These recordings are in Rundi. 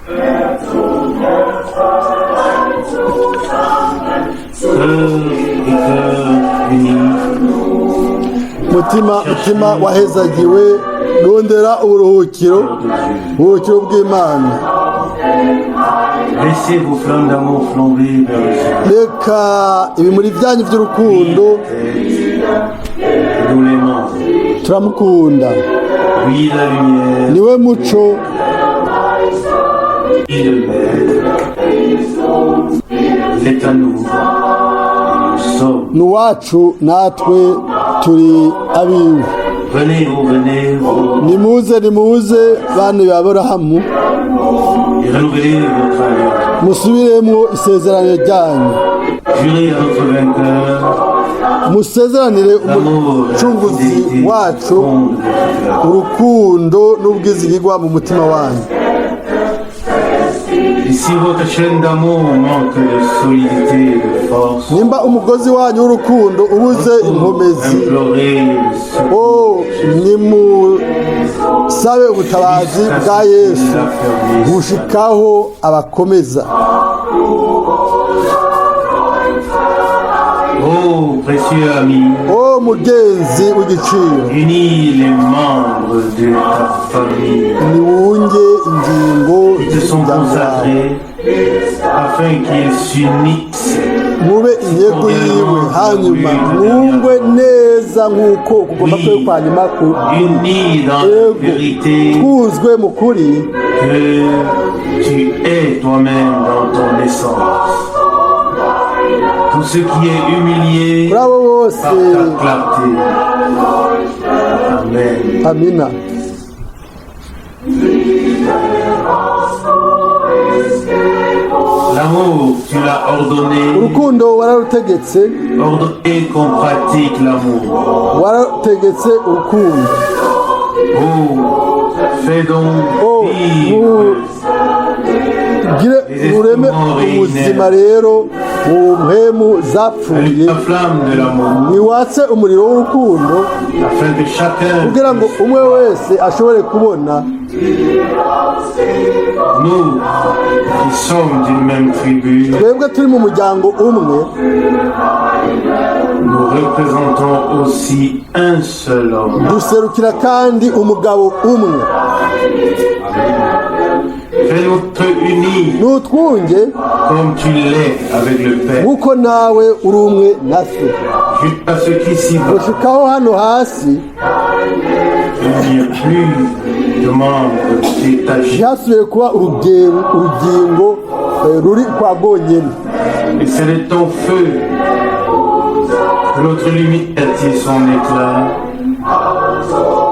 Cœur et cœur unis, Mutima, mutima wahezagiwe, rondera uburuhukiro, uburuhukiro bw'Imana. Laissez vos flammes d'amour flamber vers le ciel. Reka ibimuri byanyu by'urukundo. Nous l'aimons. Turamukunda. Oui, la lumière, Niwe muco. Oui, le maître. Il est à nous. Et nous sommes. Ni uwacu, natwe turi abiwe. Venez, oh, venez, oh, Nimuze, nimuze, bana ba Aburahamu, et renouvelez votre alliance. Musubiremo isezerano ryanyu. Jurez à notre vainqueur Musezeranire l'amour et la umucunguzi fidélité wacu profonde de votre cœur. urukundo n'ubwizigirwa mu mutima wanyu. Et si votre chaîne d'amour manque de solidité et de force, Nimba umugozi wanyu w'urukundo ubuze inkomezi, implorez le secours o nimusabe ubutabazi bwa Yesu gushikaho abakomeza. Oh, précieux ami, O mugenzi w'igiciro, unis les membres de ta famille niwunge ingingo qui te sont z'umuryango wawe, consacrés afin qu'ils s'unissent mube intego yiwe, hanyuma mwungwe neza nk'uko kugomba kwe kwa nyuma unis dans la Ego vérité twuzwe mu kuri que tu es toi-même dans ton essence. Tout ce qui est humilié kuri abo bose. Par ta clarté. Amen. Amina. L'amour, tu l'as ordonné, Urukundo wararutegetse, ordonné qu'on pratique l'amour. Warategetse urukundo. Oh, fais donc Oh, vivre gire ureme ubuzima rero mu mpemu zapfuye. La flamme de l'amour, Niwatse umuriro w'urukundo afin que chacun, kugira ngo umwe wese ashobore kubona. Nous qui sommes d'une même tribu, Twebwe turi mu muryango umwe, nous représentons aussi un seul homme. Duserukira kandi umugabo umwe. Fais-nous unis Nutwunge comme tu l'es avec le Père, nk'uko nawe uri umwe na Se, jusqu'à ce qu'ici-bas, gushikaho hano hasi il n'y ait plus de membres détachés. Ntihasubire kuba urugingo ruri kwa rwonyine. Et c'est de ton feu que notre lumière tire son éclat.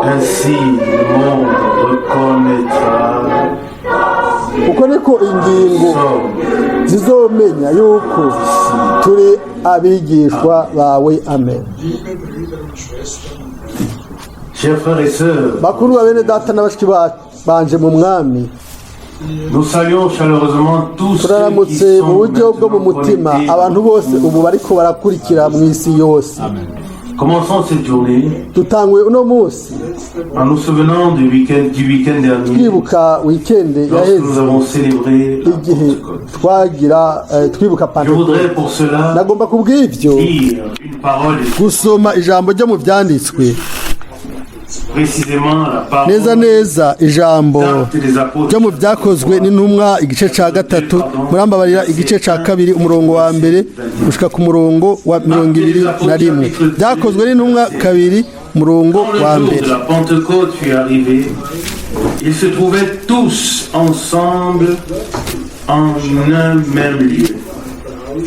Ainsi, le monde reconnaîtra Uko niko ingingo sommes zizomenya yuko turi abigishwa bawe. Amen. Chers frères et sœurs, Bakuru ba bene data na bashiki banje mu Mwami, nous saluons chaleureusement tous ceux qui turaramutse mu sont buryo bwo mu maintenant mutima connectés. Abantu bose ubu bariko barakurikira mu isi yose. Commençons cette journée Dutanguye uno munsi en nous souvenant du week-end dernier, twibuka wikende lorsque yaheze, nous avons célébré la igihe Pentecôte. Twagira twibuka Je voudrais Pentecôte. Pour cela Nagomba kubw'ivyo lire une parole, gusoma ijambo ryo mu Vyanditswe, précisément la parole neza neza ijambo d'Actes des Apôtres, ryo mu Byakozwe n'Intumwa, igice ca gatatu, murambabarira, igice ca kabiri, umurongo wa mbere gushika ku murongo wa 21. Byakozwe n'Intumwa 2, umurongo Quand wa le jour mbere. De la Pentecôte fut arrivé, ils se trouvaient tous ensemble en un même lieu.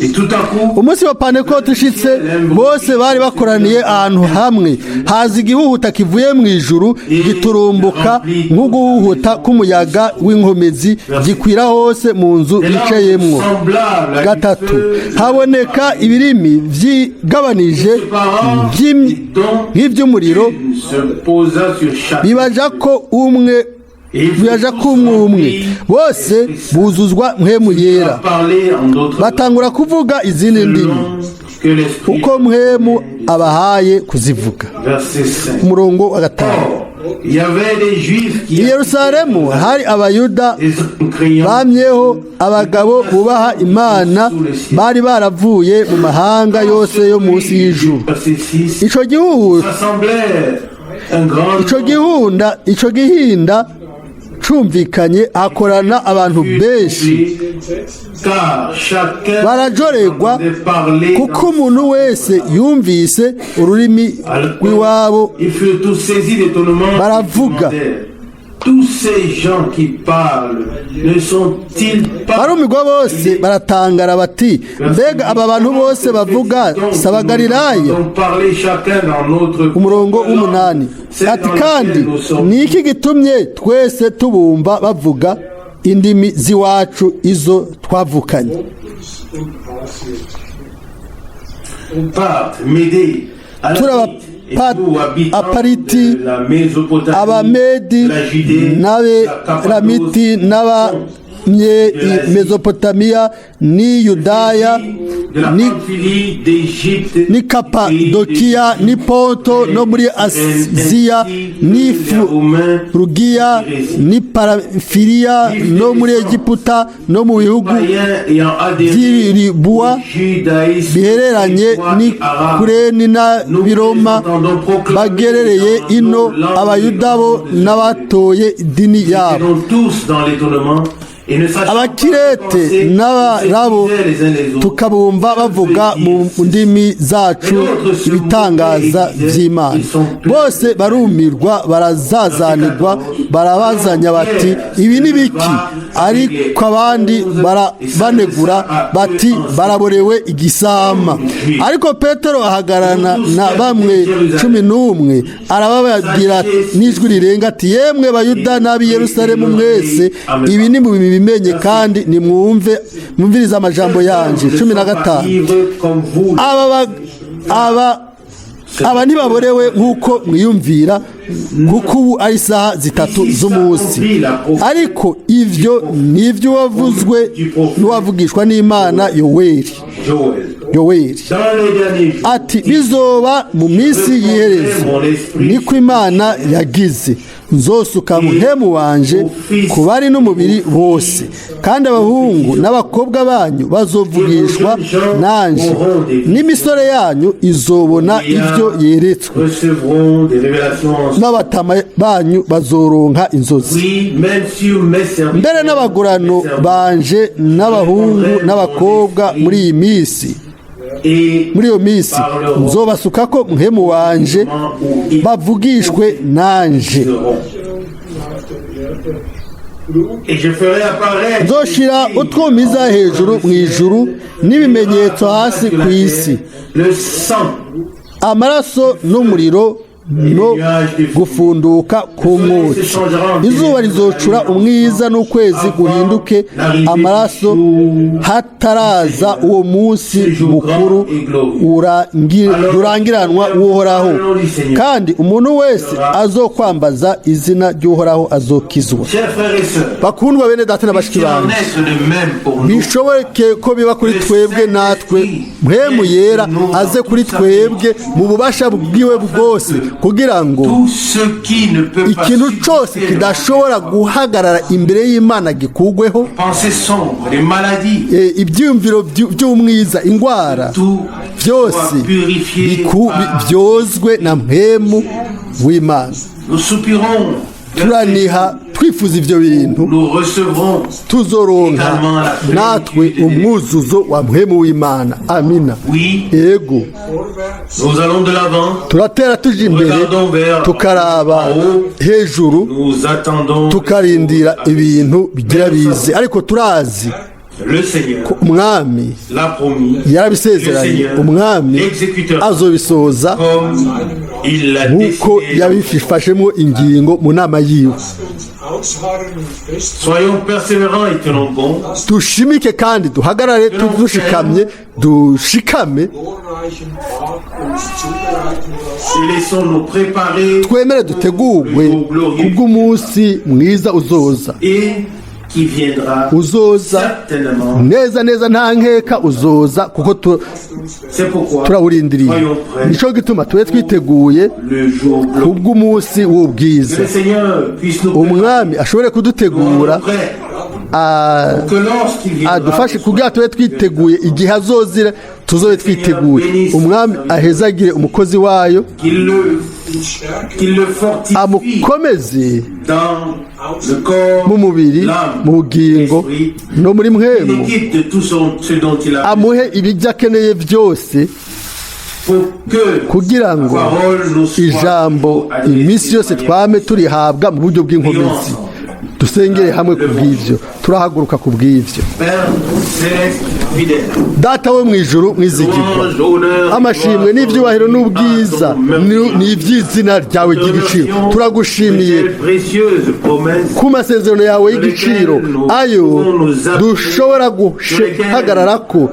Et tout à coup, Umunsi wa Pantekote ushitse, bose bari bakoraniye ahantu hamwe. Haza igihuhuta kivuye mu ijuru, giturumbuka nk'uguhuhuta k'umuyaga w'inkomezi, gikwira hose mu nzu des langues bicayemwo. Semblables à du Gatatu, feu haboneka ibirimi vyigabanije dont nk'ivy'umuriro, une se posa sur chacun. Bibaja ko umwe bibaja ko umwe umwe, bose buzuzwa Mpwemu Yera, Parler en d'autres batangura kuvuga izindi ndimi langues que l'Esprit. uko Mpwemu abahaye kuzivuga. Verset 5. Umurongo wa gatanu. Il y avait des Juifs qui I Yerusalemu hari Abayuda des hommes craignants bamyeho, abagabo bubaha Imana, bari baravuye mu mahanga yose yo munsi y'ijuru. Verset 6. Ico gihugu S'assemblèrent un grand ico gihunda ico gihinda cumvikanye, hakorana abantu benshi, car chacun barajoregwa, entendait parler kuko umuntu wese yumvise ururimi rw'iwabo. Ils furent tous saisis d'étonnement et Baravuga. Demandèrent: Tous ces gens qui parlent ne sont-ils pas Barumirwa bose, baratangara bati: "Mbega aba bantu bose bavuga si Abagalilaya?" Donc parler chacun dans notre Umurongo w'umunani ati: "Kandi ni iki gitumye twese tubumva bavuga indimi z'iwacu izo twavukanye?" Parthes, Médie, Turi Apariti, Abamedi n'Abelamiti n'abamye i Mezopotamiya n'i Yudaya n'i Kapadokiya n'i Ponto no muri Aziya n'i Furugiya n'i Paramfiliya no muri Egiputa no mu bihugu by'Iribuwa bihereranye n'i Kureni n'ab'i Roma bagerereye ino, Abayuda bo n'abatoye idini yabo, Abakirete n'Abarabo, tukabumva bavuga mu ndimi zacu ibitangaza by'Imana." Bose barumirwa, barazazanirwa, barabazanya bati: "Ibi ni biki?" Ariko abandi barabanegura bati: "Baraborewe igisama." Ariko Petero ahagararana na bamwe 11, arababwira n'ijwi rirenga ati: "Yemwe Bayuda n'ab'i Yerusalemu mwese, ibi ni mu bimenye kandi nimwumve, mwumvirize amajambo yanje." 15: "Aba ntibaborewe nk'uko mwiyumvira, kuko ubu ari isaha 3 z'umunsi. Ariko ibyo ni iby'uwavuzwe n'uwavugishwa n'Imana Yoweri, Yoweri ati: 'Bizoba mu minsi y'iherezo, niko Imana yagize, nzosuka Mpwemu wanje ku bari n'umubiri bose, kandi abahungu n'abakobwa banyu bazovugishwa nanje, n'imisore yanyu izobona ibyo yeretswe, n'abatama banyu bazoronka inzozi. Mbere n'abagurano banje n'abahungu n'abakobwa muri iyi minsi, muri iyo minsi, nzobasuka ko Mpwemu wanje, bavugishwe nanje. Nzoshira utwumiza hejuru mu ijuru n'ibimenyetso hasi ku isi, amaraso n'umuriro no gufunduka k'umwotsi. Izuba rizocura umwiza n'ukwezi guhinduke amaraso, hataraza uwo munsi mukuru rurangiranwa w'Uhoraho. Kandi umuntu wese azokwambaza izina ry'Uhoraho azokizwa." Bakundwa bene data na bashiki banjye, bishoboke ko biba kuri twebwe natwe. Mpwemu Yera aze kuri twebwe mu bubasha bwiwe bwose, kugira ngo ikintu cyose kidashobora guhagarara imbere y'Imana gikugweho, ibyiyumviro by'umwiza, indwara, byose byozwe na Mpwemu w'Imana. Turaniha twifuza ibyo bintu, tuzoronka natwe umwuzuzo wa Mpwemu w'Imana. Amina. Ego, turatera tuja imbere, tukaraba hejuru, tukarindira ibintu bigira bize, ariko turazi ko Umwami yarabisezeranye, Umwami azobisohoza nk'uko yabifashemo ingingo mu nama yiwe. Dushimike kandi duhagarare dushikamye, dushikame, twemere dutegurwe kubw'umunsi mwiza uzoza. Qui viendra Uzoza certainement. neza neza, nta nkeka uzoza, kuko C'est pourquoi turawurindiriye. soyons prêts Nico gituma tube twiteguye le jour glorieux. kubw'umunsi Que w'ubwiza. le Seigneur puisse nous Umwami ashobore kudutegura rendre prêts que lorsqu'il viendra, adufashe kugira tube twiteguye igihe azozira, tuzobe twiteguye. Umwami ahezagire umukozi wayo, qu'il le fortifie amukomeze dans le corps, mu mubiri, l'âme, mu bugingo l'esprit, no muri il mpwemu, équipe de tout ce dont il a amuhe ibyo akeneye byose pour que kugira ngo la parole nous soit ijambo adressée iminsi yose de manière twame turihabwa mu buryo bw'inkomezi. Dusengere hamwe ku bw'ibyo, turahaguruka ku bw'ibyo. Père céleste fidèle. Data wo mu ijuru mwizigirwa, Louange, honneur, amashimwe n'ibyubahiro n'ubwiza ni iby'izina ryawe ry'igiciro. Turagushimiye précieuse promesse ku masezerano yawe y'igiciro, ayo dushobora guhagarara ko,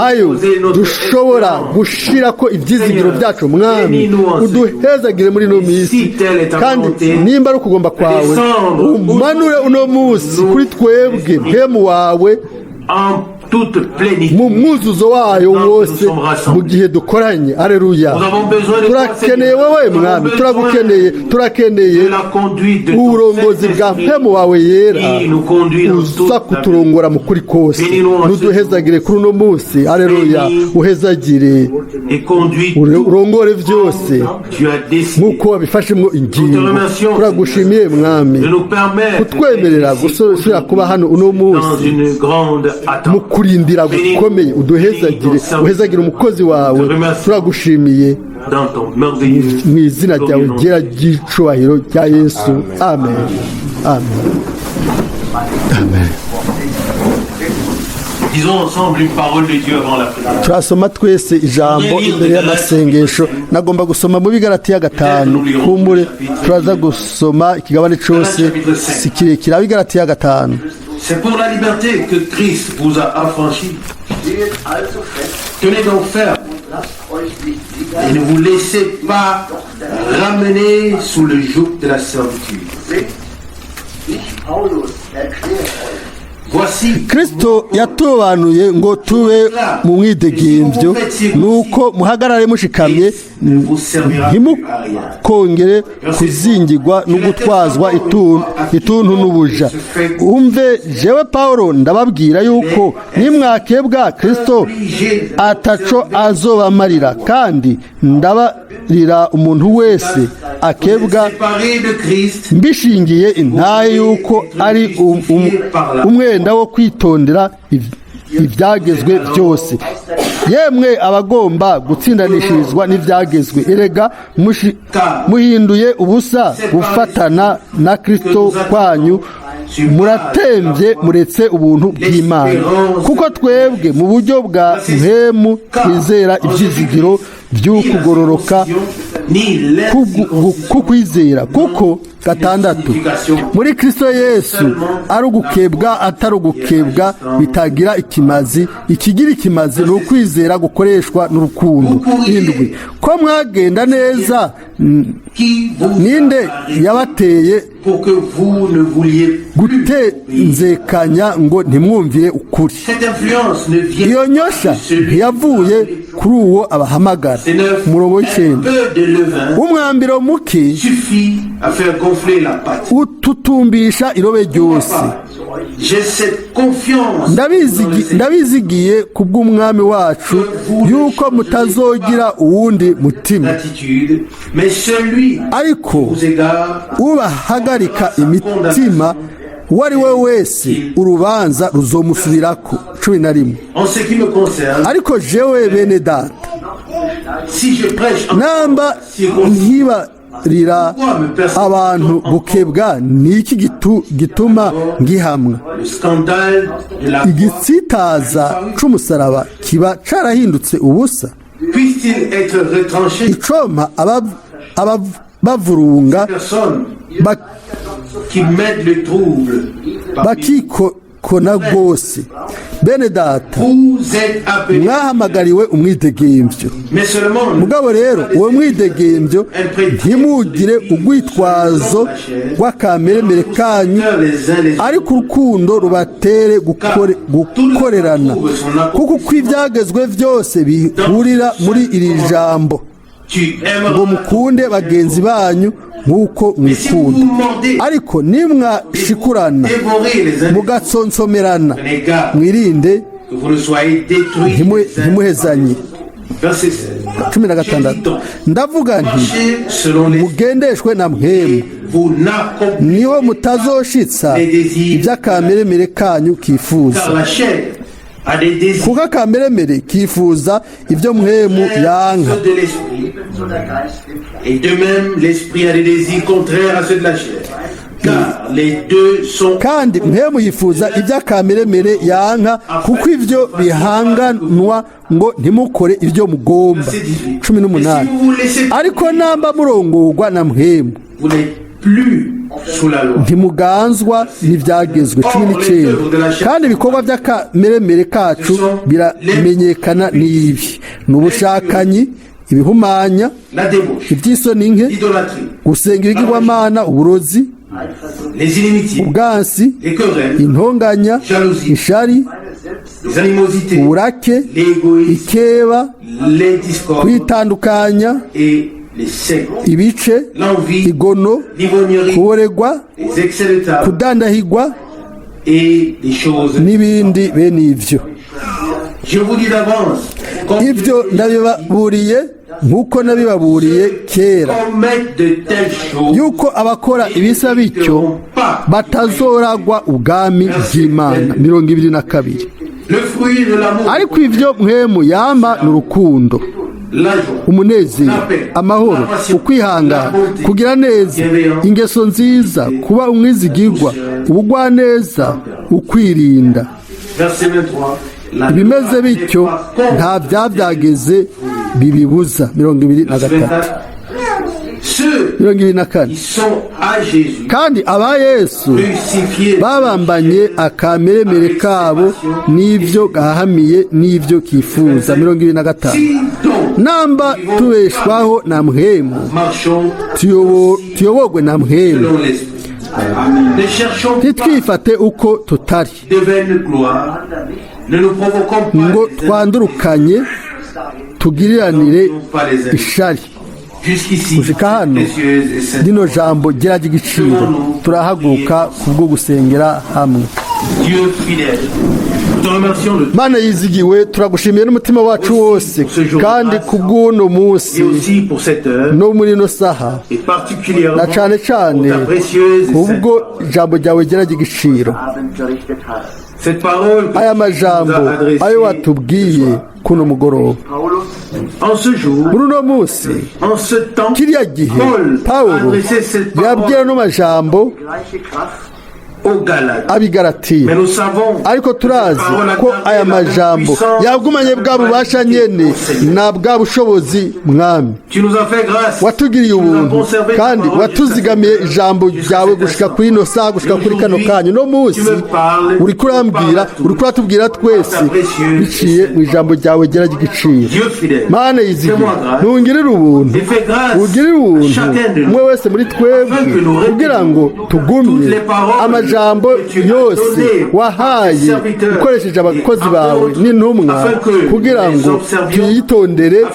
ayo dushobora gushira ko ibyizigiro byacu. Mwami, uduhezagire muri ino minsi, kandi nimba ari ukugomba kwawe, umanure uno munsi kuri twebwe mpwemu wawe en toute plénitude. mu mwuzuzo wayo wose mu gihe dukoranye. Aleluya! Turakeneye wowe, Mwami, turagukeneye, turakeneye De la conduite de ton uburongozi bwa Saint-Esprit mpwemu wawe yera qui nous conduit dans uza toute la kuturongora mu kuri kose. Nuduhezagire kuri uno munsi. Aleluya! Uhezagire, et conduit urongore byose tu as décidé nk'uko wabifashemo ingingo. Turagushimiye, Mwami, de nous permettre kutwemerera gusubira kuba hano uno dans munsi une grande mu attente. kurindira gukomeye. Uduhezagire, uhezagire umukozi wawe. Turagushimiye Dans ton merveilleux mu izina ryawe ryera ry'icubahiro rya Yesu. Amen, amen, amen. Disons ensemble une parole de Dieu avant la prière. Turasoma twese ijambo imbere y'amasengesho. Nagomba gusoma mu Bigaratiya 5, kumbure turaza gusoma ikigabane cyose, si kirekire. Abigaratiya 5. C'est pour la liberté que Christ vous a affranchis. Stehet also fest Tenez donc ferme und lasst euch nicht wieder et ne vous laissez pas ramener sous le joug de la servitude. Seht, ich, Paulus, erkläre euch, Voici Kristo yatubanuye ngo tube mu mwidegemvyo, nuko muhagarare mushikamye, ne vous servira plus à rien. ntimukongere kuzingirwa no gutwazwa ituntu n'ubuja. Umve, jewe Pawulo ndababwira yuko nimwakebwa, Kristo ataco azobamarira. Kandi ndabarira umuntu wese akebwa, Séparé de Christ, mbishingiye intahe, yuko ari umwenda wo kwitondera ibyagezwe byose. Yemwe abagomba gutsindanishirizwa n'ibyagezwe, erega muhinduye ubusa gufatana na Kristo kwanyu, muratembye, muretse ubuntu bw'Imana. Kuko twebwe mu buryo bwa mpwemu twizera ibyizigiro by'ukugororoka ni kukwizera. Kuko 6, muri Kristo Yesu, ari ugukebwa atari ugukebwa bitagira ikimazi, ikigira ikimazi ni ukwizera gukoreshwa n'urukundo. 7, ko mwagenda neza, qui vous ninde yabateye pour que vous ne vouliez plus gutenzekanya ngo ntimwumvire ukuri? Cette influence ne vient Iyo nyosha de celui ntiyavuye kuri uwo abahamagara. C'est 9. Umurongo Un w'9, peu de levain umwambiro muke suffit à faire gonfler la pâte. ututumbisha irobe ryose. J'ai cette confiance Ndabizigiye ku bw'Umwami wacu yuko mutazogira uwundi mutima, l'attitude, mais celui ariko vous égare ubahagarika imitima uwo ari we wese, urubanza ruzomusubirako. 11, En ce qui me concerne, ariko jewe, bene data, si je prêche en namba nkibarira abantu gukebwa, ni iki gituma ngihamwa? Le scandale de la croix, Igitsitaza c'umusaraba kiba carahindutse ubusa. puisse-t-il être retranché? Icompa bavurunga Personne qui mette le trouble parmi bakikokona rwose. Bene data, vous êtes appelés, mwahamagariwe umwidegemvyo. Mais seulement Mugabo rero uwo mwidegemvyo ntimugire urwitwazo rw'akameremere kanyu, les uns les autres. ariko urukundo rubatere gukorerana, kuko uko ibyagezwe byose bihurira muri iri jambo Tu ngo aimeras mukunde bagenzi banyu nk'uko mwikunda. Ariko nimwashikurana dévorer les uns mugatsonsomerana, les gars, mwirinde que vous ne soyez détruits les uns. ntimuhezanye. Verset 16. 16, ndavuga nti Marchez selon les mugendeshwe na mpwemu, vous n'accomplissez niho mutazoshitsa iby'akameremere kanyu kifuza. Car la chair a des désirs Kuko akameremere kifuza ibyo mpwemu yanka, ceux de l'esprit, Ebenso der Geist dem Fleisch. Et de même l'esprit a des désirs contraires à ceux de la chair. Car les deux sont kandi mpwemu yifuza iby'akameremere yanka, kuko ibyo bihanganwa ngo ntimukore ibyo mugomba. Verset 18. 18. Et si vous vous laissez, Ariko namba murongorwa na mpwemu, vous n'êtes plus sous la loi. ntimuganzwa n'ibyagezwe. 19. Kandi ibikorwa by'akameremere kacu biramenyekana n'ibi: ni ubushakanyi, ibihumanya, La débauche, iby'isoni nke, l'idolâtrie, gusenga ibigirwamana, uburozi, les inimitiés, ubwansi, les querelles, intonganya, ishari, les animosités, uburake, l'égoïsme, ikeba, les discordes kwitandukanya et les sectes, ibice, l'envie, igono, l'ivrognerie, kuboregwa, les excès de table kudandahigwa et les choses. n'ibindi bene ivyo. Je vous dis d'avance, comme Ibyo ndabibaburiye nk'uko nabibaburiye kera, commettent de telles choses yuko abakora ibisa bityo batazoragwa ubwami bw'Imana. 22. Le fruit de l'amour, Ariko ibyo mpwemu yama ni urukundo, la joie, umunezero, amahoro, ukwihangana, kugira neza, ingeso nziza, kuba umwizigirwa, ubugwaneza, ukwirinda. Verset 23. La Ibimeze loi bityo n'est pas contre nta byabyageze bibibuza. 23. 24. Ceux 24. qui sont à Jésus, Kandi aba Yesu crucifiés, babambanye akameremere kabo n'ibyo gahamiye n'ibyo kifuza. 25. Si donc Namba tubeshwaho na mpwemu, marchons tuyobogwe na mpwemu. selon l'esprit. Ne cherchons pas Ntitwifate uko tutari, de vaines gloires, ne nous provoquons pas ngo les uns, twandurukanye, tugiriranire non pas les uns. ishari. Jusqu'ici, Gushika hano, précieuse et sainte. rino jambo gira ry'igiciro, turahaguruka kubwo gusengera hamwe. Dieu fidèle, nous te remercions de Mana yizigiwe, turagushimiye n'umutima wacu wose kandi kubw'uno munsi et aussi pour cette heure, no muri ino saha, et particulièrement na cane cane pour ta précieuse et sainte kubwo ijambo ryawe gira ry'igiciro. Abend gerichtet hast. Cette parole que Aya tu nous majambo as adressée ayo watubwiye kuno mugoroba, Paulus en ce jour, muri uno munsi, en ce temps, kiriya gihe, Paul a Pawulo adressé cette yabwira parole no majambo gleiche Kraft aux Galates. Abigaratiya. Mais nous savons Ariko turazi ko aya majambo yagumanye bwa bubasha nyene na bwa bushobozi. Mwami, tu nous as fait grâce. watugiriye Tu nous as ubuntu conservé ta kandi parole watuzigamiye jusqu'à ijambo jusqu'à ryawe cet gushika instant. kuri ino saha, gushika kuri kano kanya. Uno munsi uriko urambwira, uriko uratubwira twese biciye mu ijambo ryawe ryera ry'igiciro. Dieu fidèle, Mana yizigiye, fais-moi grâce ntungirire ubuntu, et fais grâce ugirire à ubuntu chacun de nous umwe wese muri twebwe, kugira ngo tugumye amajambo yose wahaye ukoresheje abakozi bawe n'intumwa, kugira ngo tuyitondere,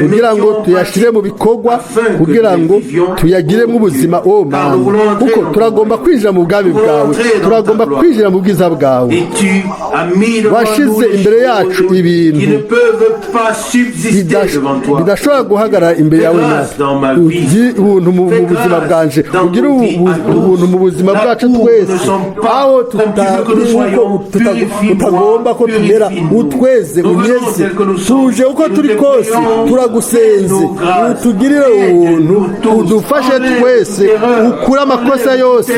kugira ngo tuyashyire mu bikorwa, kugira ngo tuyagiremo ubuzima. O Mana, kuko turagomba kwinjira mu bwami bwawe, turagomba kwinjira mu bwiza bwawe. Et tu as mis devant Washize nous des imbere yacu choses ibintu qui ne peuvent pas subsister devant toi. bidashobora guhagarara imbere yawe. Mwami, ugire ubuntu mu buzima bwanje, ugire ubuntu mu buzima bwacu twese, aho tutagomba ko tumera, utweze, unyeze. Tuje uko turi kose, turagusenze, utugirire ubuntu, udufashe twese, ukure amakosa yose,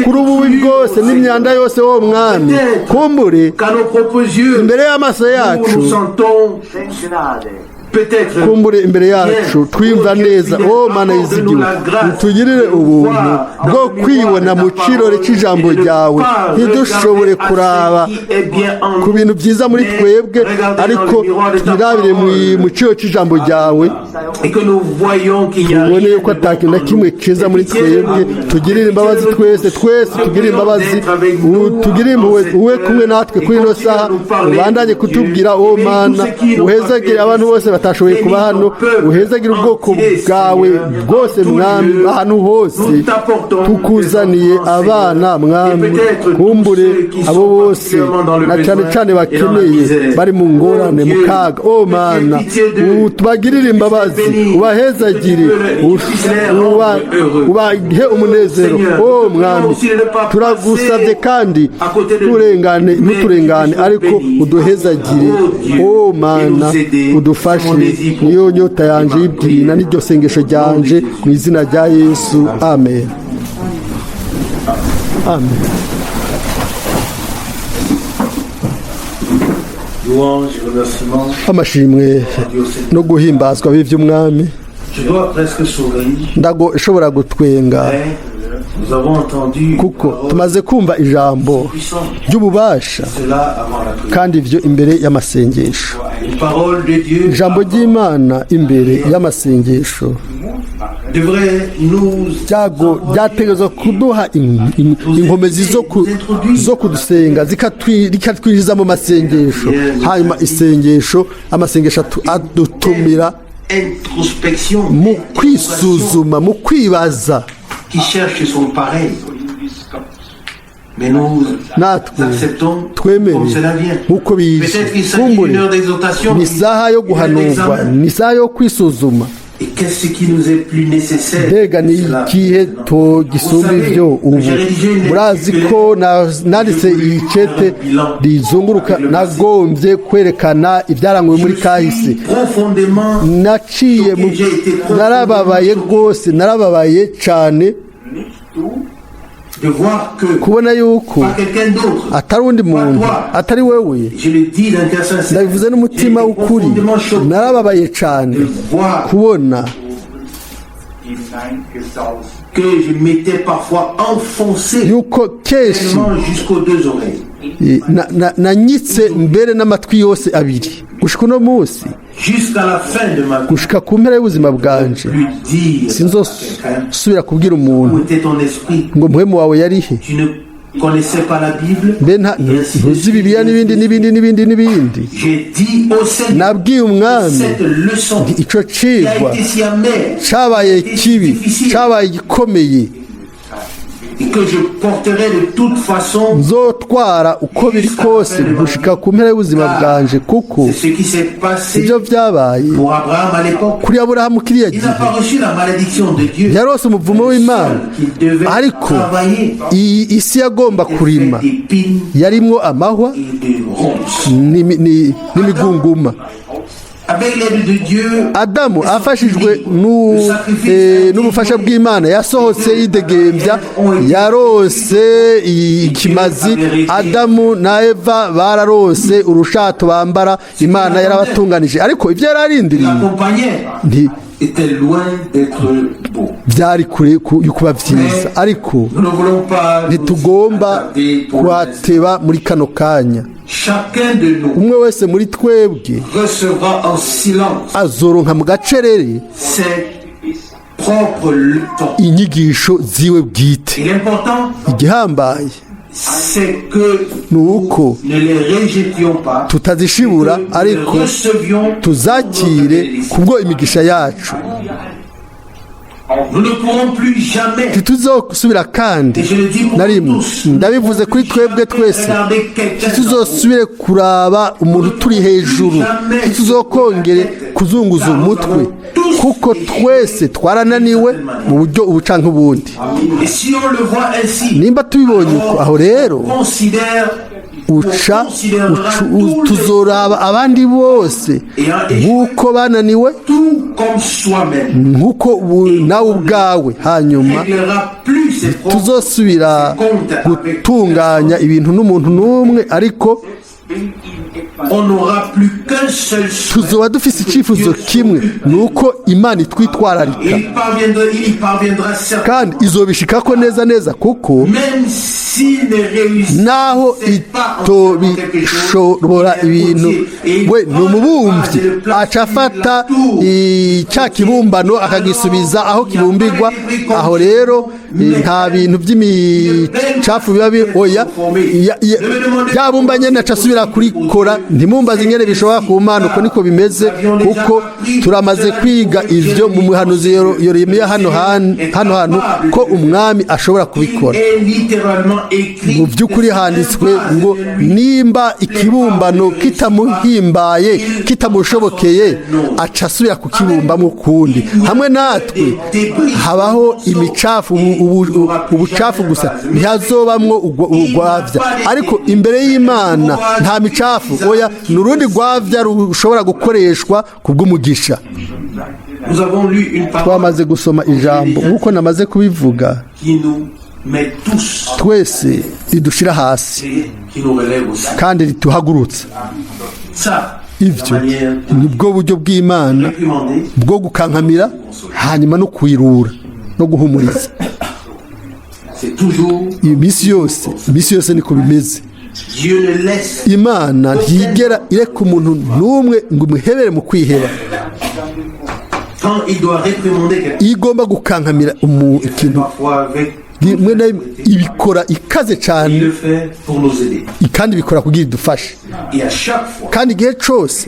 ukure ububi bwose n'imyanda yose wo Mwami. Kumbure Qu'à nos propres yeux, imbere y'amaso nous yacu nous sentons Schenk Gnade. Peut-être Kumbure imbere yacu twiyumva neza. O Mana yizigiwe, utugirire ubuntu bwo kwibona mu kirore cy'ijambo ryawe, ntidushobore kuraba ku bintu byiza muri twebwe, ariko twirabire mu kirore cy'ijambo ryawe, et que nous voyons qu'il n'y a tubone rien yuko de ata bon kintu na en kimwe nous. cyiza muri twebwe. Tugirire imbabazi twese, twese tugirire imbabazi, tugirire impuhwe, ube kumwe natwe kuri ino saha, ubandanye kutubwira. O Mana, uhezagire abantu bose batashoboye kuba hano, uhezagire ubwoko bwawe bwose, Mwami, ahantu hose. Tukuzaniye abana, Mwami, kumbure abo bose na cyane cyane bakeneye, bari mu ngorane, mu kaga. O Mana, tubagirire imbabazi, ubahezagire, ubahe umunezero. O Mwami, turagusabye kandi turengane, ntuturengane, ariko uduhezagire. O Mana, udufashe. Niyo nyota yanje y'ibwina, n'iryo sengesho ryanje, mu izina rya Yesu, amen, amen. Louange et remerciements. Amashimwe no guhimbazwa b'iby'Umwami. Je dois presque sourire. Ndago ishobora gutwenga, Mais nous avons entendu une kuko parole tumaze kumva ijambo puissante. ry'ububasha, Cela avant la prière. kandi ibyo imbere y'amasengesho. Une parole de Dieu Ijambo ry'Imana imbere y'amasengesho devrait nous byago byategerezwa kuduha inkomezi zo kudusenga, rikatwinjiza mu masengesho. Hanyuma isengesho, amasengesho adutumira introspection mu kwisuzuma, mu kwibaza. qui cherche son pareil. Mais nous Natwe acceptons twemere comme cela vient. nk'uko bize. Peut-être qu'il s'agit Kumbure d'une heure d'exhortation, ni isaha yo une heure guhanurwa, d'examen. ni isaha yo kwisuzuma. Et qu'est-ce qui nous est plus nécessaire Mbega que ni cela ikihe maintenant? to gisumba ivyo ubu? Murazi ko nanditse iyi kete rizunguruka, nagombye kwerekana ibyaranguwe muri Je kahise. suis profondément Naciye mu narababaye rwose, narababaye cyane de voir que kubona yuko pas quelqu'un d'autre, atari undi muntu, atari wewe. je le dis d'un cœur sincère, Ndabivuze n'umutima j'ai été w'ukuri, profondément choqué narababaye cyane de voir kubona que je m'étais parfois enfoncé yuko kenshi tellement jusqu'aux deux oreilles. Nanyitse mbere n'amatwi yose abiri. Gushika uno munsi, Jusqu'à la fin de ma vie, gushika ku mpera y'ubuzima bwanje, plus dire à quelqu'un sinzosubira kubwira umuntu où était ton esprit. ngo mpwemu wawe yari he? Tu ne connaissais pas la Bible. Mbe Et ainsi de ntuzi suite. Bibiliya, n'ibindi n'ibindi n'ibindi n'ibindi. J'ai dit au Seigneur Nabwiye Umwami cette leçon ico qui a cigwa été si amère cabaye kibi, cabaye gikomeye, et que je porterai de toute façon. Nzotwara uko biri kose gushika ku mpera y'ubuzima bwanje, kuko C'est ce qui s'est passé ibyo byabaye pour Abraham à l'époque. kuri Aburahamu kiriya Il gihe. n'a pas reçu la malédiction de Dieu. Yarose umuvumo w'Imana, Qu'il devait ariko travailler iyi isi yagomba kurima d'épines yarimwo amahwa et de ronces. n'imigunguma. Avec l'aide de Dieu, Adamu afashijwe n'ubufasha bw'Imana yasohotse yidegembya, yarose ikimazi. Adamu na Eva bararose urushato bambara, Imana yarabatunganije, ariko ibyo yari arindiriye l'accompagnait nti était loin d'être beau. byari kure yo kuba byiza, ariko Nous ne voulons pas nous ntitugomba attarder pour l'instant. kuhateba muri kano kanya. Chacun de nous Umwe wese muri twebwe recevra en silence azoronka mu gacerere ses propres leçons. Inyigisho ziwe bwite. Et l'important, Igihambaye c'est que ni uko ne les rejetions pas, tutazishibura, que nous les ariko recevions. Tuzakire kubwo imigisha yacu. Nous ne pourrons plus jamais, Ntituzosubira kandi et je le dis pour na rimwe, tous, ndabivuze kuri twebwe twese, regarder quelqu'un ntituzosubire kuraba umuntu turi hejuru, ntituzokongere kuzunguza umutwe, kuko twese twarananiwe mu buryo ubu canke ubundi. Et si on le voit ainsi, Nimba tubibonye uko, aho rero considère, uca tuzoraba abandi bose nk'uko bananiwe, tout comme soi-même, nk'uko nawe ubwawe. Hanyuma réglera plus ses propres tuzosubira gutunganya ibintu n'umuntu n'umwe, ariko On n'aura plus qu'un seul souhait. Tuzoba dufise icyifuzo kimwe, ni uko Imana itwitwararika. Il y parviendra certainement. Kandi izobishikako neza neza, kuko Même s'il ne réussit naho pas en quelque chose, itoshobora ibintu, we ni umubumbyi, aca afata cya kibumbano akagisubiza aho kibumbirwa. Aho rero nta bintu by'imicafu biba oya, ya bumba nyene aca asubira kurikora. Ntimumbaze ingene bishobora ku Mana, uko niko bimeze, kuko turamaze kwiga ivyo mu muhanuzi Yeremiya hano hantu ko Umwami ashobora kubikora. Il est littéralement écrit. Mu by'ukuri handitswe ngo nimba ikibumbano kitamuhimbaye, kitamushobokeye, aca asubira kukibumbamo ukundi. Hamwe natwe habaho imicafu, ubucafu gusa, ntihazobamwo urwavya. Ariko imbere y'Imana nta micafu, oya, ni urundi rwavya rushobora gukoreshwa ku bw'umugisha. Nous avons lu une parole Twamaze gusoma ijambo, nk'uko namaze kubivuga, qui nous met tous twese ridushira hasi et qui nous relève aussi. kandi rituhagurutsa. Ça, la Ivyo manière nibwo buryo bw'Imana réprimander, bwo gukankamira, hanyuma no kwirura no guhumuriza. C'est toujours Iminsi yose, iminsi yose niko bimeze. Dieu ne laisse Imana ntiyigera ireka umuntu n'umwe ngo imuhebere mu kwiheba. Quand il doit réprimander quelqu'un, Iyo igomba gukankamira ikintu, parfois avec rimwe na rimwe ibikora ikaze cyane. Il le fait pour nous aider. Kandi ibikora kugira idufashe. Et à chaque fois, Kandi igihe cyose,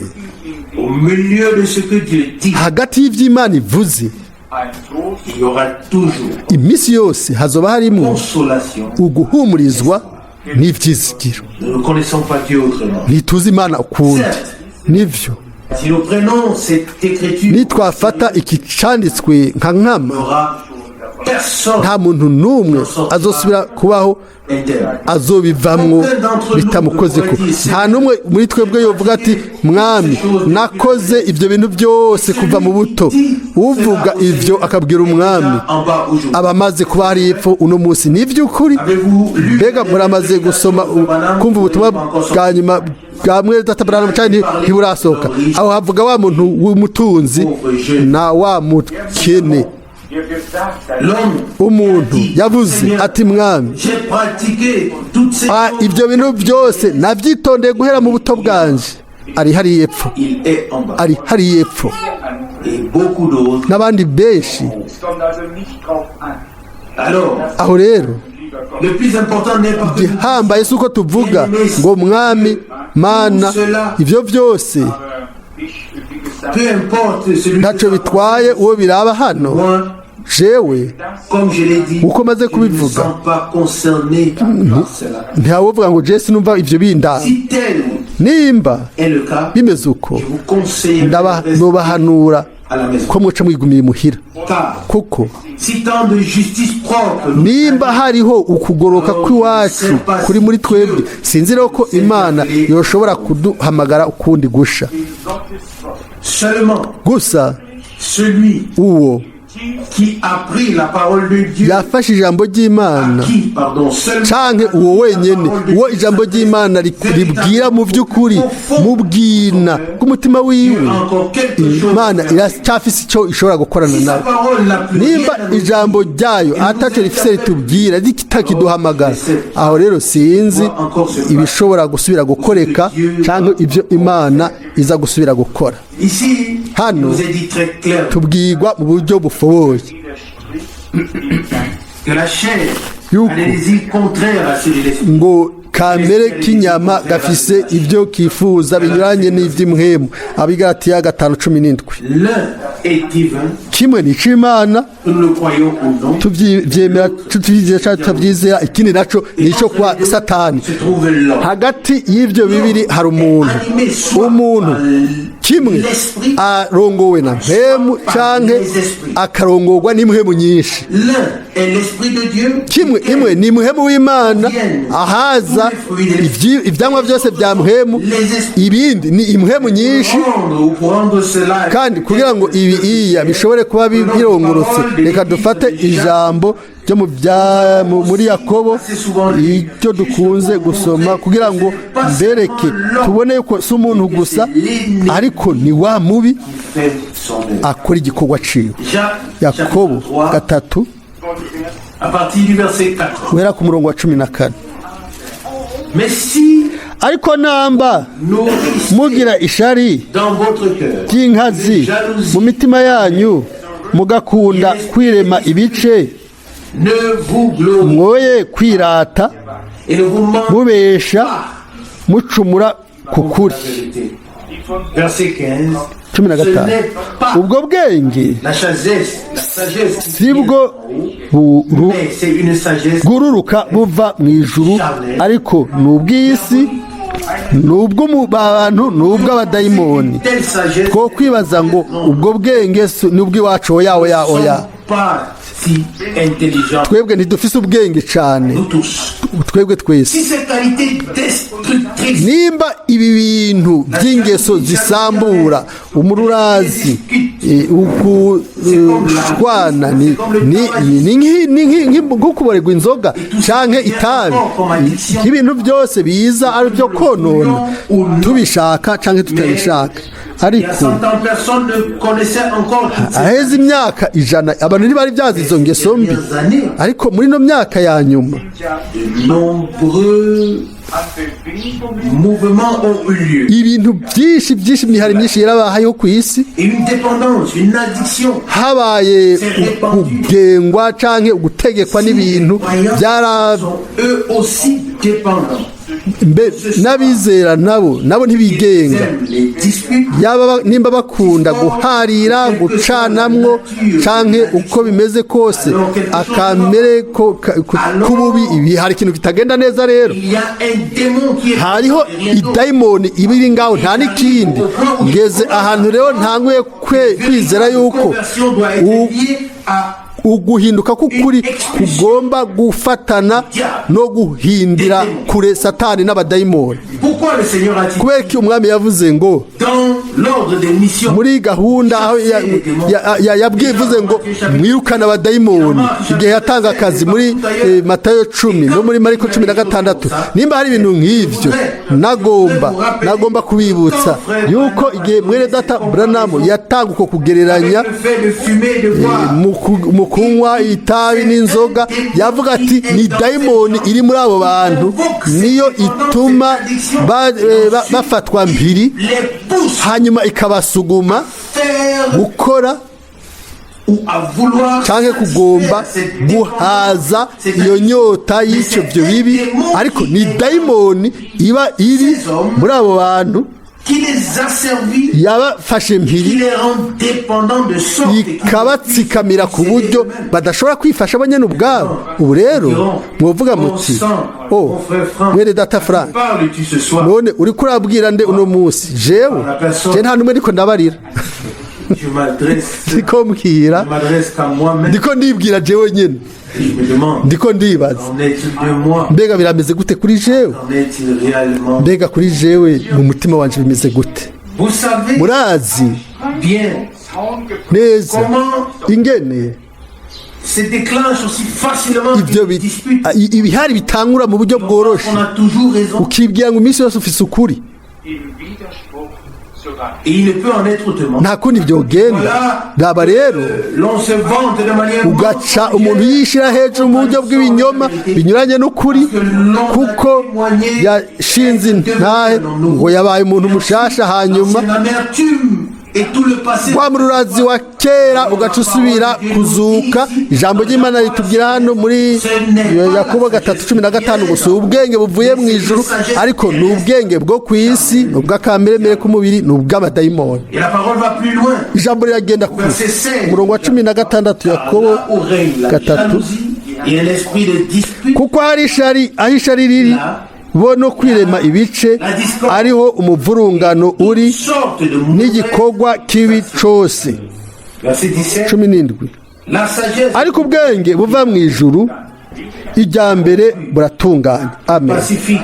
au milieu de ce que Dieu dit, hagati y'iby'Imana ivuze, il y aura toujours iminsi yose hazoba harimo consolation. uguhumurizwa n'ibyizigiro. Nous ne connaissons pas Dieu autrement. Ntituzi Imana ukundi, nibyo. Si nous prenons cette écriture, Nitwafata iki canditswe nka nkama, il n'y aura personne nta muntu n'umwe azosubira kubaho interne. azobivamwo bitamukoze ko. Nta n'umwe muri twebwe yovuga ati: "Mwami, nakoze ibyo bintu byose kuva mu buto." Uvuga ivyo akabwira Umwami, En bas aujourd'hui. aba amaze kuba hari epfo uno munsi. Ni iby'ukuri. Avez-vous lu Mbega muramaze gusoma, kumva ubutumwa bwa nyuma bwa mwene data Branham cyane? Ntiburasohoka. Aho havuga wa muntu w'umutunzi na wa mukene. L'homme Umuntu yavuze ati: "Mwami, j'ai pratiqué toutes ces choses. Ibyo bintu byose nabyitondeye guhera mu buto bwanje." Ari hariya epfo. Il est en bas. Ari hariya epfo. Et beaucoup d'autres. N'abandi benshi. Es kommt also nicht drauf an, Alors, Aho rero, lieber Gott. le plus important n'est pas que nous igihambaye si uko tuvuga ngo: "Mwami Mana, ibyo byose." Aber ich, wie gesagt, peu importe celui Ntacyo bitwaye uwo biraba hano. moi, Jewe, comme je l'ai dit, uko maze je ne me kubivuga, sens pas concerné par cela. Ntiwavuga ngo: "Jesi numva ibyo bindaba." Si tel Nimba est le cas, bimeze uko, je vous conseille de rester nubahanura à la maison. ko muca mwigumiye imuhira, Car kuko si tant de justice propre nous nimba hariho ukugoroka kw'iwacu kuri muri twebwe, sinzi rero ko Imana yoshobora kuduhamagara ukundi gusha. Seulement Gusa celui uwo qui a pris la parole de Dieu, yafashe ijambo ry'Imana, qui, pardon, seulement canke uwo wenyene uwo ijambo ry'Imana ribwira mu by'ukuri mu bwina bw'umutima wiwe, encore quelque chose. Imana iracyafise icyo ishobora gukorana Si sa nawe. parole n'a plus Nimba rien à nous ijambo ryayo ataco rifise ritubwira, ritakiduhamagara, aho rero sinzi ibishobora gusubira gukoreka canke ibyo Imana iza gusubira gukora. Ici, Hano, il nous est dit très clair tubwirwa mu buryo bufoboye que la chair Yuko a des désirs contraires à ceux de l'esprit. ngo kamere k'inyama gafise ibyo kifuza binyuranye n'iby'impwemu. Abigaratiya 5:17. L'un est divin, Kimwe ni ic'Imana, nous le croyons ou non, tuvyemera tuvyizera canke tutavyizera, ikindi naco ni ico kwa Satani. se trouve l'homme. Hagati y'ivyo bibiri hari umuntu. Umuntu kimwe arongowe na mpwemu canke akarongorwa n'impwemu nyinshi. L'un est l'esprit de Dieu, Kimwe, imwe ni mpwemu w'Imana, ahaza ivyamwa byose bya mpwemu, ibindi ni impwemu nyinshi. Rendre ou pour rendre cela Kandi kugira ngo ibi iya bishobore kuba birongorotse. Reka dufate ijambo ryo muri Yakobo, icyo dukunze gusoma, kugira ngo mbereke tubone yuko si umuntu gusa, ariko ni wa mubi qui fait son œuvre. akora igikorwa ciwe. Jacques, Yakobo chapitre 3, 3, à partir du verset 4. guhera ku murongo wa 14. Mais si Ariko namba nourrissez mugira ishari dans votre cœur ry'inkazi mu mitima yanyu, mugakunda kwirema ibice, ne vous glorifiez mwoye kwirata et ne vous mentez mubesha mucumura ku kuri. la vérité. Verset 15. Cumi na Ce gatanu. n'est pas Ubwo bwenge la sagesse qui si bwo mais c'est une sagesse bwururuka buva mu ijuru, ariko ni ubw'isi, ni ubw'abantu, ni ubw'abadayimoni. Telle sagesse Two kwibaza ngo ubwo bwenge ni ubw'iwacu. Oya, oya, oya. sont pas si intelligents, Twebwe ntidufise ubwenge cyane, nous tous. twebwe twese. Si ces qualités destructrices Nimba ibi bintu by'ingeso zisambura, umururazi, ugushwana, ni nko kuborerwa inzoga canke itabi, nk'ibintu byose biza ari byo konona, tubishaka canke tutabishaka. Il y a Ariko 100 ans, personne ne connaissait encore toutes ces aheze imyaka 100 abantu ntibari byazi izo ngeso mbi, ariko muri ino myaka ya nyuma De nombreux mouvements ont eu lieu. ibintu byinshi byinshi, imihari myinshi yarabahayeho ku isi. Et une dépendance, une addiction Habaye kugengwa canke ugutegekwa n'ibintu byara sont eux aussi dépendants. Mbe n'abizera nabo Ils ntibigenga. aiment les disputes, Yaba nimba bakunda guharira, gucanamwo, canke uko bimeze kose akamere k'ububi, ibi hari ikintu kitagenda neza rero. il y a un démon qui est Hariho rien d'autre. idayimoni iba iri ngaho, nta n'ikindi. Ngeze ahantu rero ntanguye kwizera yuko Conversion doit être liée à uguhinduka k'ukuri kugomba gufatana no guhindira kure Satani n'abadayimoni. Pourquoi le Seigneur a dit Kubera ko umwami yavuze ngo dans l'ordre des missions muri gahunda aho yabwivuze ngo mwirukane abadayimoni igihe yatanga akazi muri Matayo 10 no muri Mariko 16. Nimba hari ibintu nk'ivyo, nagomba kubibutsa yuko igihe mwene data Branham yatanga uko kugereranya le fait de fumer, de boire, mu kunywa itabi n'inzoga, yavuga ati ni dayimoni iri muri abo bantu, niyo ituma bafatwa mpiri, les pousse hanyuma ikabasuguma faire gukora ou à vouloir canke kugomba cette guhaza iyo nyota y'icyo byo bibi. Ariko ni dayimoni iba iri muri abo bantu qui les asservit, yabafashe mpiri, qui les rend dépendants de sorte qu'ils ikabatsikamira ku buryo badashobora kwifasha bo nyene ubwabo. Ubu rero mwovuga muti: "Oh, mwene data Frank, Parles-tu ce soir? none uriko urabwira nde uno munsi?" Jewe je nta n'umwe ndiko ndabarira. Je m'adresse, Ndiko mbwira je m'adresse qu'à moi-même. ndiko ndibwira jewe nyene. Et je me demande, Ndiko ndibaza, en est-il de moi? mbega birameze gute kuri jewe? En est-il réellement? Mbega kuri jewe mu mutima wanje bimeze gute? Vous savez Murazi bien neza comment ingene se déclenche aussi facilement ivyo une dispute. Ibihari bitangura mu buryo bworoshe, On a toujours raison. ukibwira ngo iminsi yose ufise ukuri. Im Widerspruch zur Wahrheit. Et il ne peut en être autrement. Nta kundi byogenda. Raba rero, L'on se vante de manière ugaca umuntu yishyira hejuru mu buryo bw'ibinyoma binyuranye n'ukuri, kuko yashinze intahe ngo yabaye umuntu mushasha, hanyuma C'est l'amertume et tout le passé. wa mururazi wa kera ugaca usubira kuzuka. Ijambo ry'Imana ritubwira hano muri Yakobo 3:15 gusa ubwenge buvuye mu ijuru, ariko ni ubwenge bwo ku isi, ni ubw'akameremere k'umubiri, ni ubw'abadayimoni. Et la parole va plus loin. Ijambo riragenda kure, umurongo wa 16, Yakobo Là où règne la 3. jalousie et l'esprit de dispute, Kuko hari ishari, aho ishari riri bo no kwirema ibice, ariho umuvurungano uri sorte de mauvaise. n'igikorwa kibi cose. Verset 17. 17. La sagesse Ariko ubwenge buva mu ijuru, ijya mbere buratunganye, amen,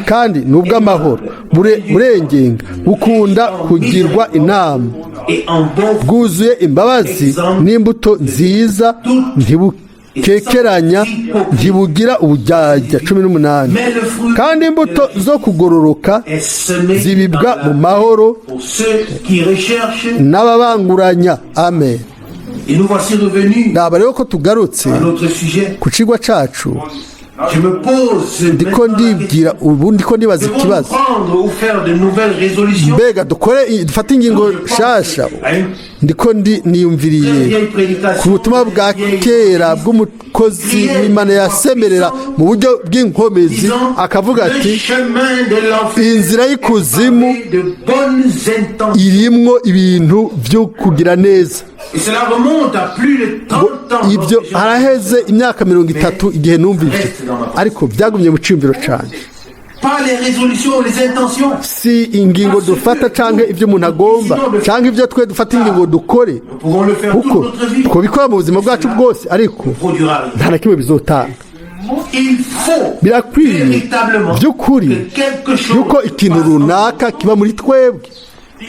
kandi ni ubw'amahoro, burengenga, bukunda kugirwa inama. Et en bon Bwuzuye imbabazi n'imbuto nziza, ntibukekeranya, ntibugira uburyarya. 18. Mais le fruit Kandi imbuto zo kugororoka est semé zibibwa dans la mu mahoro pour ceux qui recherchent. n'ababanguranya. Amen. Et nous voici revenus Naba rero ko tugarutse à notre sujet. ku cigwa cacu. Je me pose Ndiko maintenant la question. ndibwira ubu, ndiko ndibaza Devons-nous ikibazo. prendre ou faire de nouvelles résolutions? Mbega dukore, dufate ingingo Je pense nshasha? à une Ndiko ndi très niyumviriye vieille prédication ku butumwa bwa kera bw'umukozi w'Imana yasemerera mu buryo bw'inkomezi, disant, akavuga le ati: chemin de l'enfer "Inzira y'ikuzimu est pavé de bonnes intentions." irimwo ibintu byo kugira neza." Et cela remonte à plus de 30 ans. Ibyo lorsque haraheze imyaka 30 igihe numva ibyo, ariko byagumye mu cyumviro cyane. Pas les résolutions, les intentions. Si ingingo dufata cyangwa ibyo umuntu agomba cyangwa ibyo twe dufata ingingo dukore, Nous pouvons le faire toute kuko notre vie. twabikora mu buzima bwacu bwose, ariko Produira rien. nta na kimwe bizotanga. Il faut Birakwiye véritablement by'ukuri que quelque chose yuko ikintu passe, runaka kiba muri twebwe,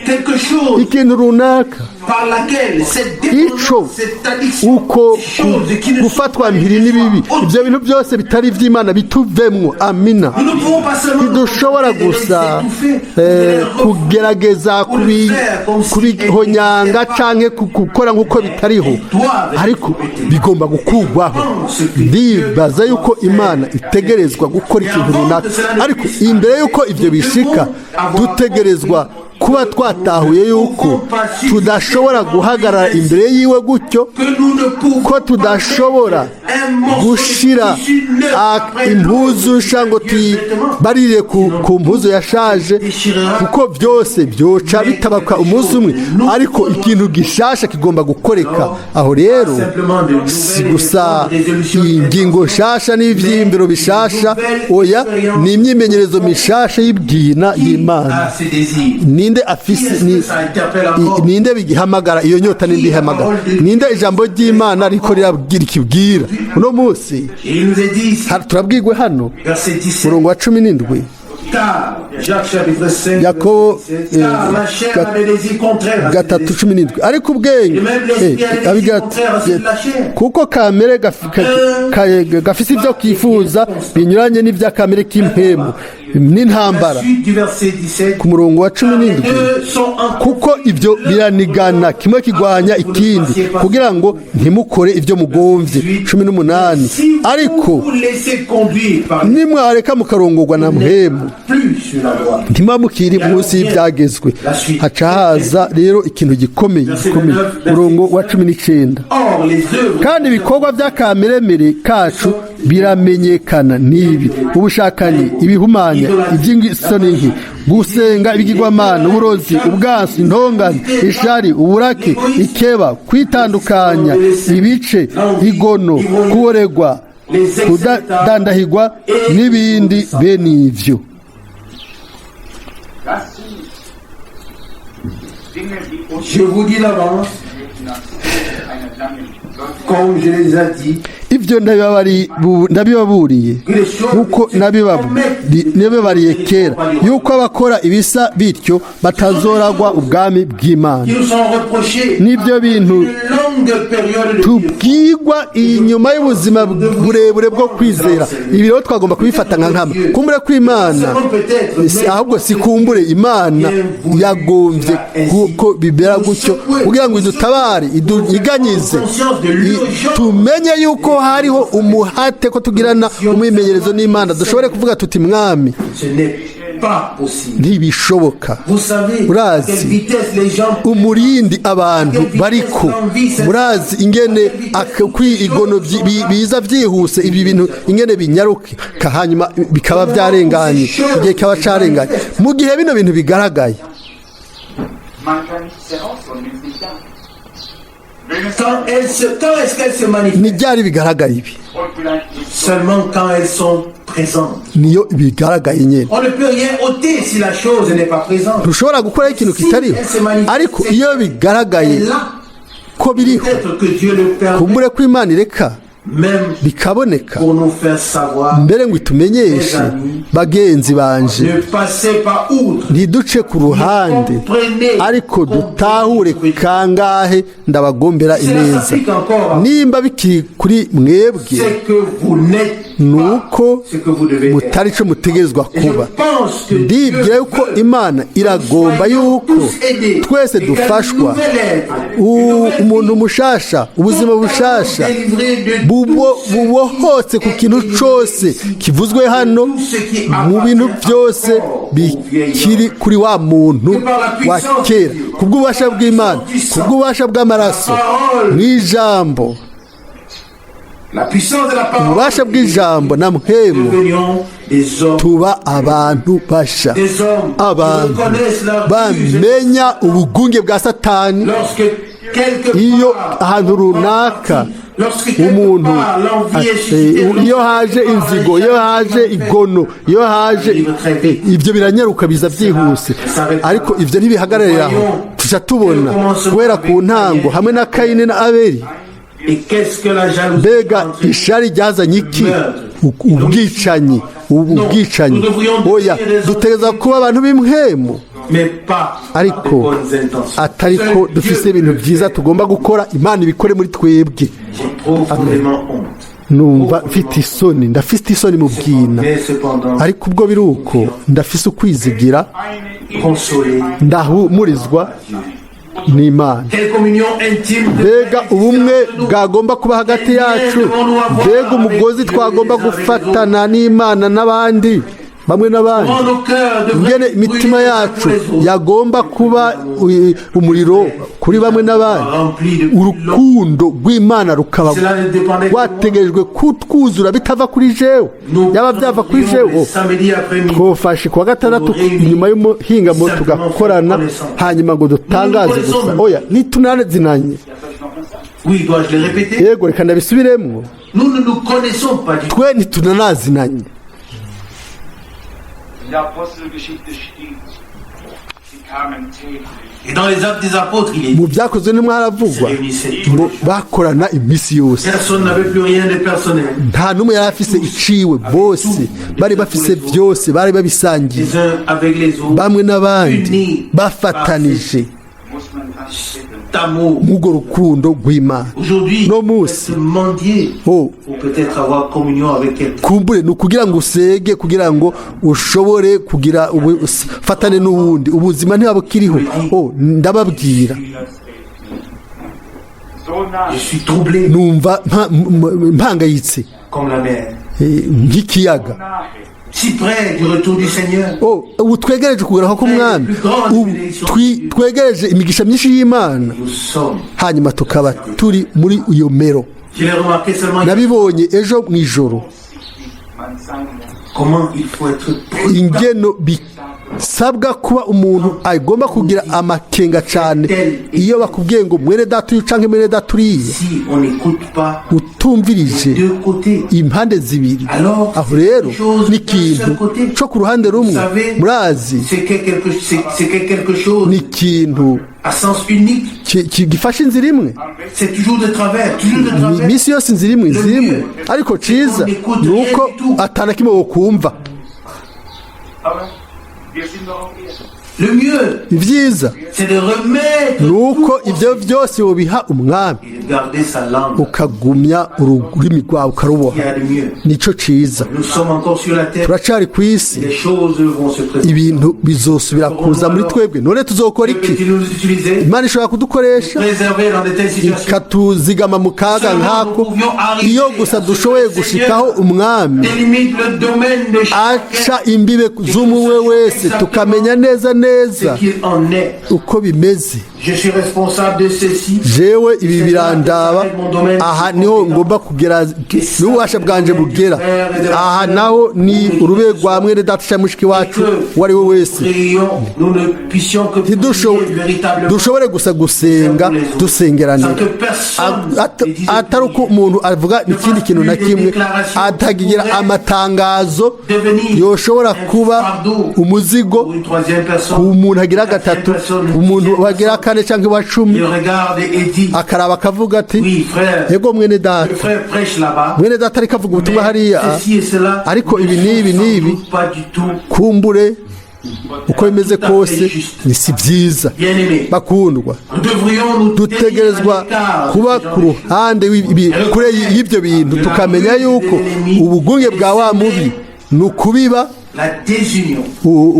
quelque chose ikintu runaka par laquelle cette ico dépendance, cette addiction, uko ces choses qui ne sont gufatwa pas mpiri n'ibibi, autres. ibyo bintu byose bitari iby'Imana bituvemwo. Amina. Nous ne pouvons pas seulement nous Ntidushobora contenter de les gusa étouffer, de les kugerageza ou le faire comme si kubihonyanga elles n'existaient pas. canke gukora nk'uko bitariho, ariko bigomba gukugwaho. Ndibaza yuko Imana itegerezwa gukora ikintu runaka, ariko imbere yuko ibyo bishika, dutegerezwa kuba twatahuye yuko tudashobora guhagarara imbere yiwe gutyo, que nous ne pouvons ko tudashobora un morceau de gushira tissu neuf après impuzu nsha ngo tuyibarire ku mpuzu yashaje, kuko byose byoca bitabaka umunsi umwe, ariko ikintu gishasha kigomba gukoreka. Aho rero si gusa ingingo nshasha n'ivyiyumviro bishasha, oya, ni imyimenyerezo mishasha y'ibwina y'Imana. à ses désirs. Ninde afise ninde bigihamagara iyo nyota? Ninde ihamagara? Ninde ijambo ry'Imana riko rirabwira ikibwira uno munsi? Et il nous est dit ici, Turabwirwe hano, verset 17, murongo wa 17, car, Jacques chapitre 5, Yakobo, verset 17, car la chair a des désirs contraires à ses 3 désirs. 17, ariko ubwenge abigira ati, kuko kamere gafise ibyo kifuza binyuranye n'ibya kamere k'impemu n'intambara. La suite du verset 17, Ku murongo wa cumi car les n'indwi, deux sont en kuko ibyo biranigana, kimwe kigwanya ikindi, kugira ngo ntimukore ibyo mugomvye. 18. Si vous Ariko vous laissez conduire par nimwareka mukarongorwa na Mpwemu, plus sur la droite. ntimuba mukiri munsi y'ibyagezwe. Haca haza rero ikintu gikomeye gikomeye, murongo wa 19. Or, les œuvres Kandi ibikorwa by'akameremere kacu biramenyekana, n'ibi: ubushakanyi, ibihumanya, iby'isoni nke, gusenga ibigirwamana, uburozi, ubwansi, intongane, ishari, uburake, ikeba, kwitandukanya ibice, igono, kuboregwa, kudandahigwa n'ibindi bene ivyo. Das sind Dinge, die uns Je vous dis d'avance, nach einer langen comme je les ai dit, Ibyo ndabibaburiye nkuko nabibabariye kera, yuko abakora ibisa bityo batazoragwa ubwami bw'Imana. qui nous sont reprochés N'ibyo bintu une longue période de tubwigwa inyuma y'ubuzima burebure bwo kwizera. Ibi rero twagomba kubifata nka nkama. Kumbure kw'Imana ahubwo si kumbure, Imana yagombye ko bibera gutyo kugira ngo idutabare, idunyiganyirize, tumenye yuko hariho umuhate ko tugirana umwimenyerezo n'Imana, dushobore kuvuga tuti: "Mwami, Ce n'est pas possible. ntibishoboka." Vous savez à Urazi quelle vitesse les gens umurindi abantu bariko, murazi ingene igono biza byihuse, ibi bintu ingene binyaruka, hanyuma bikaba byarenganye, igihe kikaba carenganye. Mu gihe bino bintu bigaragaye, Man kann nichts herausholen, wenn es nicht da ist. Wenn es Quand est-ce qu'elles se manifestent? Ni ryari bigaragaye ibi? Und vielleicht nicht so Seulement quand elles sont présentes. Niyo bigaragaye nyene. On ne peut rien ôter si la chose n'est pas présente. Ntushobora gukora ikintu kitariho, ariko iyo bigaragaye Là, ko biriho, peut-être que Dieu le permet kumbure ko Imana ireka Même Bikaboneka pour nous faire savoir, mbere ngo itumenyeshe, bagenzi banje, ne passez pas outre. Ntiduce ku ruhande, ariko dutahure. Kangahe ndabagombera ineza? Nimba bikiri kuri mwebwe, C'est que vous n'êtes ni uko pas ce que vous devez être. Mutari ico mutegerezwa Et je kuba. pense que Ndibwira Dieu yuko veut Imana iragomba yuko twese dufashwa, umuntu mushasha, ubuzima bushasha bubohotse ku kintu cose kivuzwe hano, mu bintu byose bikiri kuri wa muntu wa kera, kubw'ububasha bw'Imana, kubw'ububasha bw'amaraso n'ijambo, la puissance de la parole, ububasha bw'ijambo na mpwemu, devenions des hommes, tuba abantu basha, des hommes qui abantu reconnaissent la ruse bamenya ubugunge bwa Satani. Lorsque quelque Iyo part, ahantu runaka lorsque quelque umuntu part l'envie est suscitée, iyo haje inzigo, iyo haje igono, iyo haje ibyo, biranyaruka, biza byihuse, ariko ibyo ntibihagararira aho. Tuca tubona guhera ku ntango hamwe na Kayini na Abeli. Et qu'est-ce que la jalousie Mbega ishari ryazanye iki? Ubwicanyi, ubwicanyi. Oya, dutegereza kuba abantu b'impwemu, mais pas ariko de bonnes intentions. Atari ko dufise ibintu byiza tugomba gukora. Imana ibikore muri twebwe. J'ai profondément honte. Numva mfite isoni, ndafite isoni mu bwina. Mais cependant, Ariko ubwo biri uko, ndafise ukwizigira, consolé. ndahumurizwa n'Imana. Quelle communion intime Mbega ubumwe bwagomba kuba hagati yacu! Mbega umugozi twagomba gufatana n'Imana n'abandi, bamwe n'abandi! Ingene imitima yacu yagomba kuba umuriro kuri bamwe n'abandi, urukundo rw'Imana rukaba rwategerejwe kutwuzura bitava kuri jewe. Yaba byava kuri jewe, twofashe kuwa gatandatu inyuma y'umuhingamo tugakorana, hanyuma ngo dutangaze gusa. Oya, ntitunazinanye. Oui, dois-je le répéter? Yego, reka ndabisubiremwo. Nous ne nous connaissons pas du tout. Twe ntitunanazinanye. In der Apostelgeschichte steht, sie kamen täglich. Et dans les Actes des Apôtres, il est dit, Mu Byakozwe n'Intumwa haravugwa ngo bakorana iminsi yose. Personne n'avait plus rien de personnel. Nta n'umwe yari afise iciwe, bose bari bafise byose, bari babisangiye, Les uns avec les autres. bamwe n'abandi, bafatanije Muss man dran stecken. D'amour. mw'urwo rukundo rw'Imana. Aujourd'hui, No munsi, se mendier oh, pour peut-être avoir communion avec quelqu'un. Kumbure ni ukugira ngo usege, kugira ngo ushobore kugira ubufatane n'uwundi, ubuzima ntiba bukiriho. Oh, ndababwira, So nah. Je suis troublé numva mpangayitse comme la mer. Nk'ikiyaga. Nahe. Si près du retour du Seigneur. Oh, ubu twegereje kugaruka k'Umwami, ubu twegereje imigisha myinshi y'Imana, Nous sommes. hanyuma tukaba turi muri iyo mero. Je l'ai remarqué seulement Nabibonye ejo mu ijoro, Man sein muss. comment il faut être prudent. ingeno bisabwa kuba umuntu agomba kugira amakenga cyane iyo bakubwiye ngo mwene data uyu canke mwene data uriya. Si on n'écoute pas Utumvirije deux côtés, impande zibiri, aho rero ni ikintu cyo ku ruhande rumwe. Murazi, c'est que quelque chose ni ikintu à sens unique. Gifashe inzira imwe. C'est toujours de travers, toujours de Ni travers. iminsi yose inzira imwe, inzira imwe. Ariko ciza ni uko atana kimwe wokumva. Aber wir sind doch auf Erden. Le mieux, Ibyiza c'est de remettre ni uko ibyo byose wobiha Umwami, et de garder sa langue. ukagumya ururimi rwawe ukaruboha. Il y a de mieux. Nico ciza. Nous sommes encore sur la terre. Turacari ku isi. Les choses vont se présenter. Ibintu bizosubira kuza muri twebwe. None tuzokora Dieu iki? peut-il nous utiliser, Imana ishobora kudukoresha, préserver dans de telles situations? ikatuzigama mu kaga nk'ako, iyo gusa dushoboye gushikaho Umwami Délimite le domaine de chacun, aca imbibe z'umwe wese, tukamenya neza neza ce qu'il en est. uko bimeze. Je suis responsable de ceci. Jewe ibi birandaba, aha niho ngomba kugera, n'ububasha bwanje bugera aha, naho ni urube rwa mwene data cyangwa mushiki wacu uwo ari we wese. Prions, nous ne puissions que prier véritablement Dushobore gusa gusenga, dusengeranira, sans que personne ne dise atari uko umuntu avuga ikindi kintu na kimwe, atagira amatangazo yoshobora kuba umuzigo pour une troisième personne. Ku muntu agira gatatu, umuntu wagira kane cyangwa wa 10, Il regarde et dit, akaraba akavuga ati: oui, frère, "Yego mwene le data, frère prêche là-bas, mwene data ariko avuga ubutumwa mais hariya, ceci et cela, ariko ibi ne n'ibi sont sans n'ibi, doute pas du tout kumbure uko bimeze kose ni si byiza." Bien-aimés. Bakundwa, Nous devrions nous tenir à dutegerezwa l'écart de kuba ce genre ku de choses. ruhande kure y'ibyo bintu, tukamenya yuko ubugunge bwa wa mubi ni ukubiba La désunion,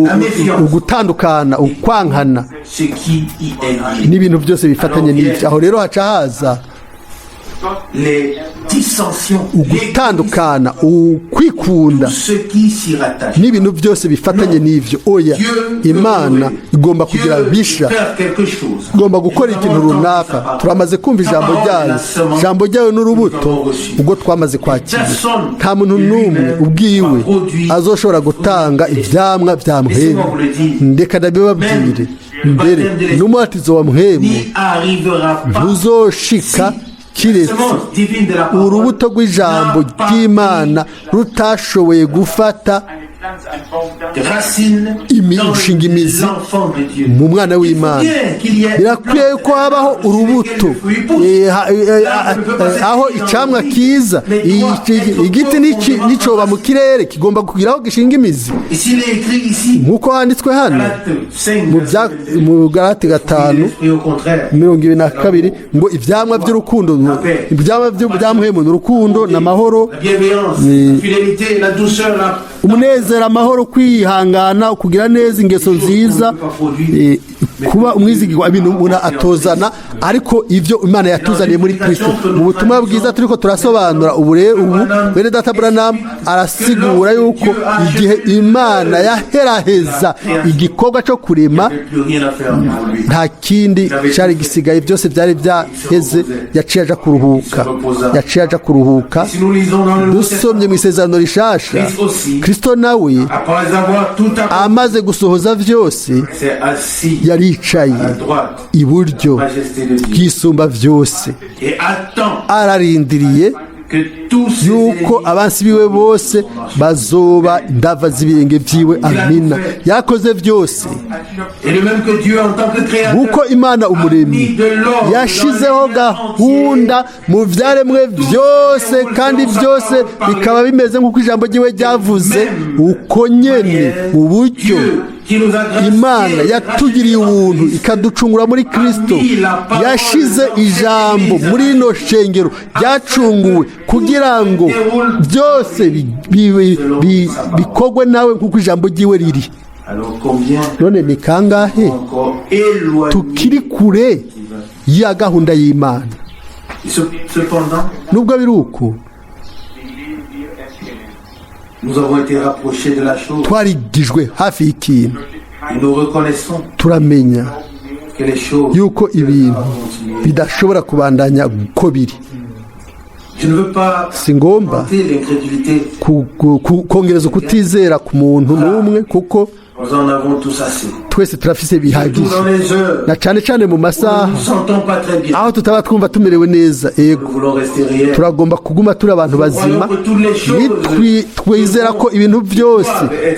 la méfiance, ugutandukana, ukwankana ce qui y est lié. n'ibintu byose bifatanye n'ibyo. Aho rero haca haza Les dissensions, ugutandukana, ukwikunda tout ce qui s'y rattache. n'ibintu byose bifatanye n'ibyo. Oya, Dieu veut Imana renouveler. igomba Dieu kugira veut bisha, faire quelque chose. igomba gukora ikintu runaka. Turamaze kumva ijambo ryayo. Ijambo ryayo n'urubuto ubwo twamaze kwakira. Nta muntu n'umwe ubwiwe azoshobora gutanga ivyamwa vya Mpwemu. Ndeka ndabibabwire, mbere n'umubatizo wa Mpwemu N'y arrivera pas ntuzoshika kiretse semence divine de la parole urubuto rw'ijambo n'a pas ry'Imana rutashoboye gufata Eine Pflanze, ein Baum da. racine dans gushinga imizi l'enfant de Dieu. mu mwana w'Imana. Bien qu'il y ait Birakwiye ko habaho urubuto aho icamwa kiza. Igiti nicoba mu kirere kigomba kugira aho gishinga imizi. Ici, il est écrit ici, Nk'uko handitswe hano Galates 5, mu bya mu Galati 5 et au contraire, 22 ngo ivyamwa by'urukundo, ivyamwa bya Mpwemu ni urukundo n'amahoro, la bienveillance, la fidélité, la douceur, la umunezero, amahoro, kwihangana, kugira neza, ingeso nziza, kuba umwizigirwa, ibintu umuntu atozana, ariko ibyo Imana yatuzaniye muri Kristo. Mu butumwa bwiza turiko turasobanura ubu rero, ubu bene data Branham arasigura yuko igihe Imana yaheraheza igikorwa cyo kurema, n'avait plus rien à faire pour lui. nta kindi cyari gisigaye, byose byari byaheze. Yaciye aja kuruhuka, yaciye aja kuruhuka. Si nous lisons dans le Nouveau Dusomye mu Isezerano Rishasha, Kristo nawe après avoir tout accompli, amaze gusohoza byose, s'est assis yaricaye à droite, iburyo majesté de Dieu, bw'Isumba byose, et attend ararindiriye que tous ses yuko ennemis abansi biwe bose bazoba indava z'ibirenge vyiwe. Amina. Yakoze byose. Et le même que Dieu en tant que créateur Nk'uko Imana umuremyi yashizeho gahunda mu byaremwe byose, kandi byose bikaba bimeze nk'uko ijambo ryiwe ryavuze, uko nyene uburyo Dieu qui nous a graciés, Imana yatugiriye ubuntu ikaducungura muri Kristo, yashize ijambo muri rino shengero ryacunguwe kugira ngo byose bikorwe nawe nk'uko ijambo ryiwe riri. Alors combien None ni kangahe encore éloigné tukiri kure ya gahunda y'Imana? Cependant, Nubwo biri uko, Indem wir erkennen, nous avons été rapprochés de la chose twarigijwe hafi y'ikintu, et nous reconnaissons turamenya que les choses yuko ibintu continuent. bidashobora kubandanya uko biri. Je ne veux pas Si ngomba tenter l'incrédulité. kongereza ukutizera ku muntu n'umwe, kuko Nous en avons tous assez. twese turafise Surtout bihagije, dans les heures na cane cane mu où nous masaha ne nous sentons pas très bien. aho tutaba twumva tumerewe neza. Ego, Nous voulons rester réels. turagomba kuguma turi abantu bazima. Twizera ko ibintu byose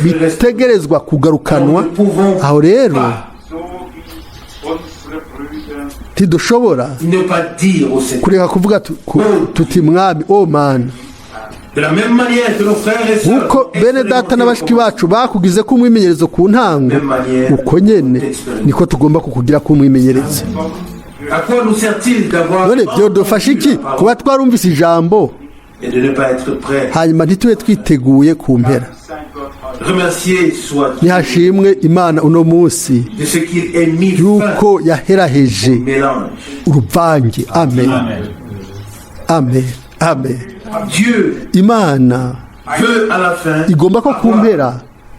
bitegerezwa kugarukanwa. Aho rero so wie unsere Brüder ntidushobora Ne pas dire au Seigneur. kureka kuvuga tuti: "Mwami, o Mana." De la même manière que nos frères et sœurs Nkuko bene data na bashiki bacu bakugize ko umwimenyerezo ku ntango, uko nyene niko tugomba kukugira ko umwimenyerezo. À quoi nous sert-il d'avoir None byodufasha iki kuba twarumvise ijambo, et de ne pas être prêt? hanyuma ntitube twiteguye ku mpera? Sein Gott heute. Remercié soit Dieu Nihashimwe Imana uno munsi de ce qu'il ait mis fin yuko yaheraheje au mélange. uruvange. Amen, amen, amen. Dieu Imana veut à la fin igomba ko ku mpera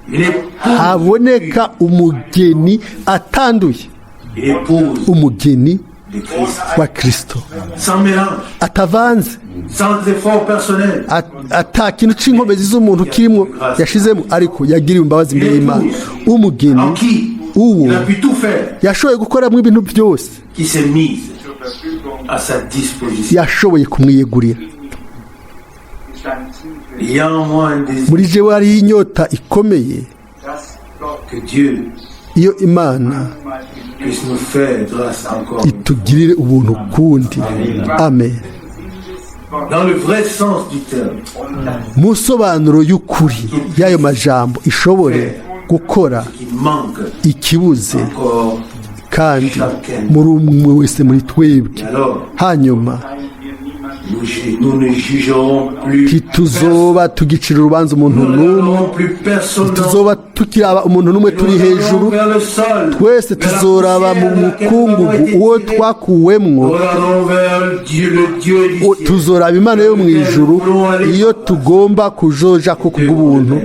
une épouse, haboneka umugeni atanduye, une épouse umugeni de Christ, wa Kristo, sans mélange, atavanze, sans effort personnel. Ata kintu c'inkomezi z'umuntu kirimo yashizemo, ariko yagiriwe imbabazi imbere y'Imana, umugeni En qui uwo il a pu tout faire, yashoboye gukoramo ibintu byose, qui s'est mise Zur Verfügung à sa disposition. yashoboye kumwiyegurira. Ist ein tiefe, Il y a en moi un désir Muri jewe hariho inyota ikomeye dass Gott que Dieu Iyo Imana puisse nous faire grâce encore. itugirire ubuntu kundi. Amen. Dans le vrai sens du terme, Mu nsobanuro y'ukuri y'ayo majambo, ishobore gukora qui manque ikibuze encore. kandi muri umwe wese muri twebwe. Et alors, Hanyuma nous ne jugerons plus ntituzoba tugicira urubanza umuntu Nous ne n'umwe, regarderons plus personne. tuzoba tukiraba umuntu n'umwe Nous turi regarderons hejuru. vers le sol, Twese vers la tuzoraba mu poussière dans laquelle nous avons mukungugu été uwo tirés. twakuwemwo. Nous regarderons vers Dieu, le Dieu du ciel. Tuzoraba Imana yo mu ijuru iyo tugomba kujoja ko kubw'ubuntu.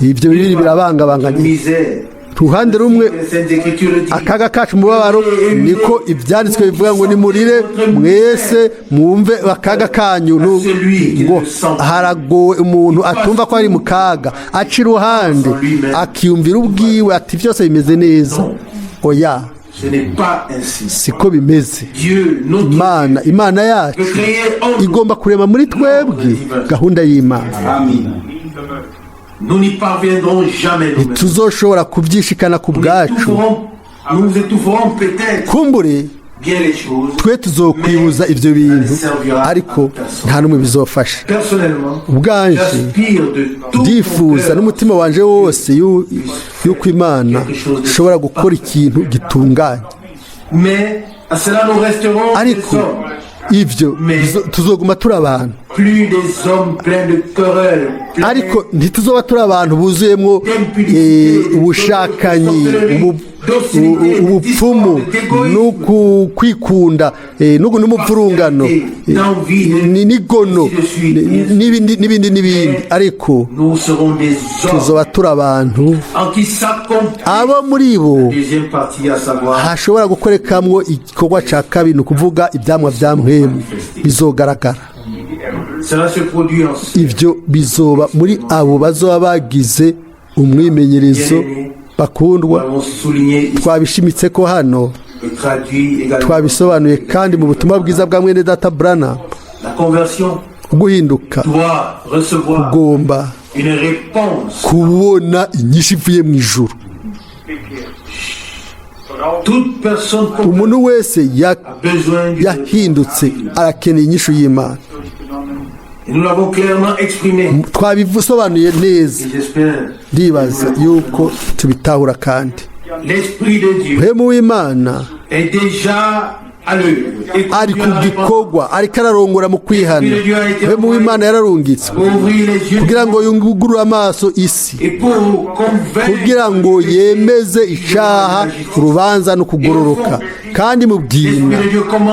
Ibyo bibiri birabangabanganye. Misère. Ruhande rumwe, Les Saintes Écritures le disent. akaga kacu, umubabaro, niko ibyanditswe bivuga ngo nimurire mwese mwumve akaga kanyu. Ngo haragowe umuntu atumva ko ari mu kaga, aca iruhande akiyumvira ubwiwe ati byose bimeze neza. Oya, Ce n'est pas ainsi. siko bimeze. Dieu, notre Imana, Imana yacu veut créer en nous. igomba kurema muri twebwe gahunda y'Imana. Nous n'y parviendrons jamais nous-mêmes. Tuzoshobora kubyishikana ku Nous bwacu. Nous étoufferons peut-être Kumbure bien les choses. twe tuzokwibuza ibyo bintu, ariko nta n'umwe bizofasha. Personnellement, Ubwanje j'aspire de tout mon ndifuza cœur n'umutima wanje wose yuko Imana ishobora gukora ikintu gitunganye. Mais à cela, nous resterons des Ariko hommes. ibyo tuzoguma turi abantu. Plus des hommes pleins de querelles, pleins Ariko ntituzoba turi abantu buzuyemo ubushakanyi, ubupfumu no kwikunda, n'umuvurungano, n'igono, n'ibindi n'ibindi n'ibindi, ariko Nous serons des hommes tuzoba turi abantu en qui s'accomplit abo muri bo la deuxième partie, à savoir hashobora gukorekamwo igikorwa cya kabiri, ni ukuvuga ibyamwa bya Mpwemu bizogaragara. Cela se produit en Ibyo bizoba muri abo bazoba bagize umwimenyerezo. Bakundwa, Nous avons souligné ici twabishimitse ko hano, et traduit également twabisobanuye kandi mu butumwa bwiza bwa mwene data Branham. La conversion Guhinduka doit recevoir ugomba une réponse. kubona inyishu ivuye mu ijuru. Toute personne Umuntu wese a besoin d'une yahindutse arakeneye inyishu y'Imana. Et nous l'avons clairement exprimé. Twabisobanuye neza. Et j'espère Ndibaza yuko tubitahura kandi. l'Esprit de Dieu Mpwemu w'Imana est déjà à l'œuvre. Et ari ku conduit à la réponse. gikorwa, ariko ararongora mu kwihana. Mpwemu w'Imana yararungitswe Pour ouvrir les yeux kugira ngo yungurure amaso isi, et pour convaincre kugira ngo yemeze icaha, urubanza no kugororoka. Kandi mu bwina,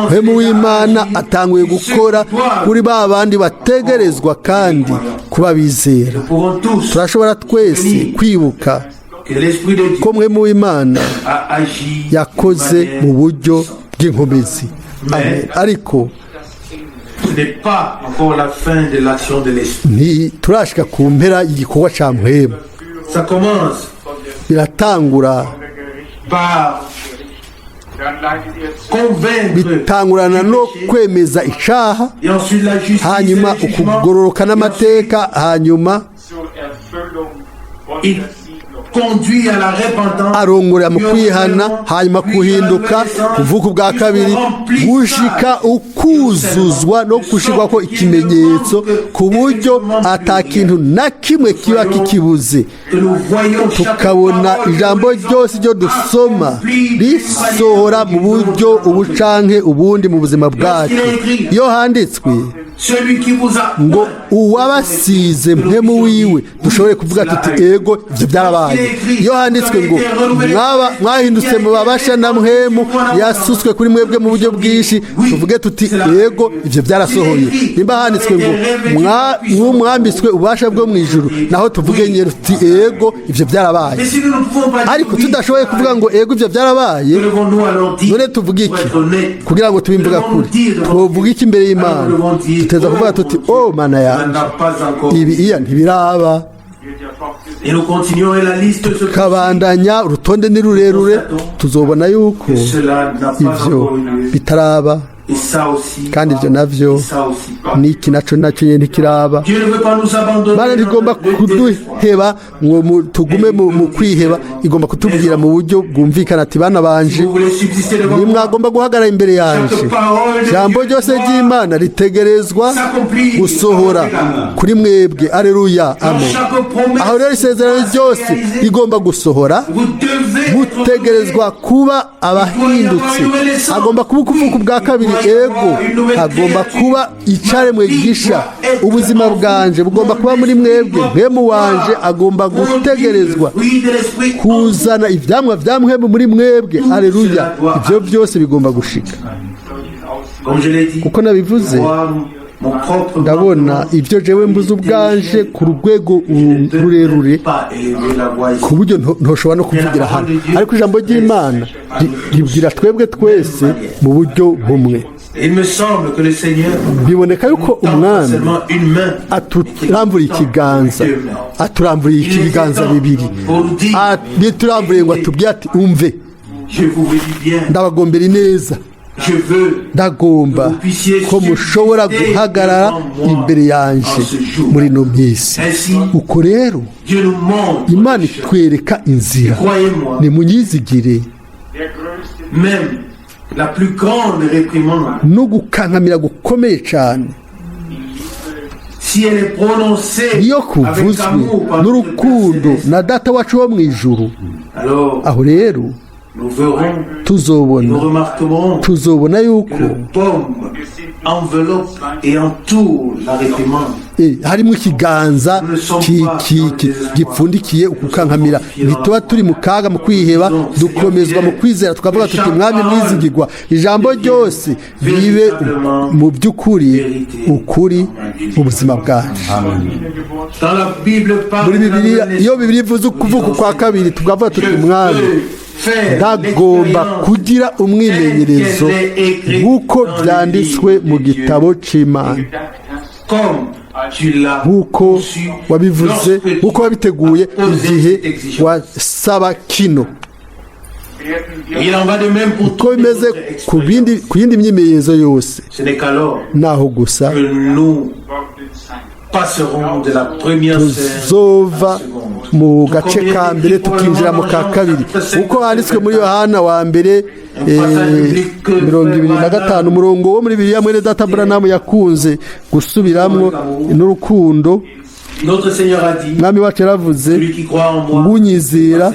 Mpwemu w'Imana atanguye gukora kuri ba bandi bategerezwa kandi kuba bizera. Nous pouvons tous Turashobora twese kwibuka que l'Esprit de Dieu ko Mpwemu w'Imana a agi yakoze de manière mu buryo bw'inkomezi. Amen. Ariko Ce n'est pas encore la fin de l'action de l'Esprit. ntiturashika ku mpera y'igikorwa ca Mpwemu. Ça commence Biratangura par convaincre bitangurana no kwemeza icaha, et ensuite la justice et hanyuma le jugement. ukugororoka n'amateka, hanyuma Il conduit à la repentance, arongorera mu kwihana, hanyuma kuhinduka, kuvuka ubwa kabiri, gushika ukuzuzwa no gushirwa ko ikimenyetso, ku buryo ata kintu na kimwe kiba kikibuze. que nous voyons chaque Tukabona parole ijambo que nous lisons ryose ryo dusoma accomplie risohora mu buryo ubu canke ubundi mu buzima bwacu. Iyo handitswe Celui qui vous a ngo uwabasize Mpwemu wiwe, dushobore kuvuga tuti ego, ibyo byarabaye. Iyo handitswe ngo mwahindutse mu babasha na Mpwemu yasutswe kuri mwebwe mu buryo bwinshi, tuvuge tuti ego, ibyo byarasohoye. Nimba handitswe ngo mwambitswe ububasha bwo mu ijuru, naho tuvuge nyine tuti ego, ibyo byarabaye. Mais si nous ne pouvons pas dire Ariko oui, tudashoboye kuvuga ngo ego, ibyo byarabaye, que devons-nous alors dire none tuvuge pour iki être honnête? kugira ngo tube imvuga kuri? Twovuga iki imbere y'Imana? Tuteza kuvuga tuti o Mana Ça yanjye, n'a pas encore. ibi iya ntibiraba. Et nous continuons et la liste se Kabandanya, urutonde ni rurerure, tuzobona yuko que cela n'a pas ivyo encore eu lieu. bitaraba. Et ça aussi, Kandi ibyo navyo et ça aussi. N'iki naco nacyo nyene ntikiraba. Dieu ne veut pas nous abandonner Imana dans ntigomba le désespoir. kuduheba ngo tugume mu kwiheba. Igomba kutubwira mu buryo bwumvikana ati: "Bana banje, Si vous voulez subsister devant moi, nimwagomba guhagarara imbere yanje, ijambo ryose ry'Imana ritegerezwa gusohora kuri mwebwe." Aleluya, amen. Chaque promesse, Aho rero isezerano ryose rigomba gusohora, vous devez être mutegerezwa kuba abahindutse. Hagomba kuba ukuvuka ubwa kabiri, ego. Hagomba kuba icaremwe gisha. Ubuzima bwanje bugomba kuba muri mwebwe. Mpwemu wanje agomba gutegerezwa fruit de l'esprit. kuzana ivyamwa vya Mpwemu muri mwebwe. Aleluya, ivyo byose bigomba gushika. Comme je l'ai dit, Kuko nabivuze, moi, mon propre ndabona ibyo jewe mbuze ubwanje ku rwego rurerure, pas élever la voix ici. ku buryo ntoshobora no kuvugira hano, ariko ijambo ry'Imana ribwira twebwe twese mu buryo bumwe. Il me semble que le Seigneur Biboneka yuko tend Umwami seulement une main, aturamburiye ikiganza, aturamburiye ibiganza bibiri. Ntituramburiye ngo atubwire ati: "Umve, je vous veux du bien, ndabagombera ineza, je veux ndagomba ko mushobora guhagarara imbere yanje muri ino minsi." Ainsi, Uko rero Dieu nous montre Imana le chemin. itwereka inzira. Croyez-moi, Nimunyizigire, Der größte même la plus grande réprimande, no gukankamira gukomeye cyane, si elle est prononcée iyo avec kuvuzwe amour par notre Père n'urukundo céleste, na Data wacu wo mu ijuru, alors aho rero nous verrons, tuzobona, nous remarquerons tuzobona yuko que le baume enveloppe et entoure la réprimande. Harimo ikiganza gipfundikiye ukukankamira. Ntituba turi mu kaga mu kwiheba, dukomezwa mu kwizera, tukavuga tuti: "Mwami mwizigirwa, ijambo ryose ribe mu by'ukuri ukuri mu buzima bwacu." Dans la Bible parle Muri Bibiliya, iyo Bibiliya ivuze ukuvuka kwa kabiri, tukavuga tuti: "Mwami, ndagomba kugira umwimenyerezo nk'uko byanditswe mu gitabo c'Imana, nk'uko wabivuze, nk'uko wabiteguye igihe wasaba kino." Uko bimeze ku bindi, ku yindi myimenyerezo yose, naho gusa tuzova mu gace ka mbere tukinjira mu ka kabiri, uko handitswe muri Yohana wa mbere 25, umurongo wo muri Bibiliya mwene data Branham yakunze gusubiramwo n'urukundo. Mwami wacu yaravuze ngo: "Unyizera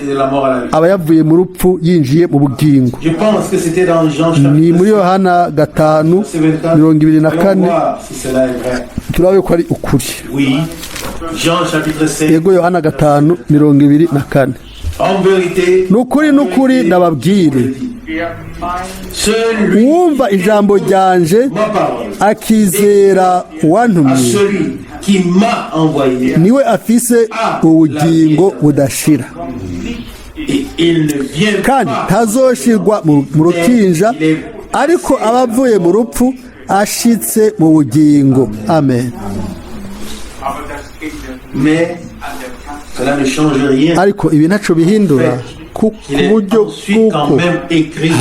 aba yavuye mu rupfu yinjiye mu bugingo." Ni muri Yohana 5:24. Turabe ko ari ukuri. Yego, Yohana 5:24: "Ni ukuri, ni ukuri, ndababwire, uwumva ijambo ryanje akizera uwantumye, niwe afise ubugingo budashira, kandi ntazoshirwa mu rukinja, ariko aba avuye mu rupfu ashitse mu bugingo." Amen. Mais cela ne change rien. Ariko ibi ntaco bihindura ku buryo bw'uko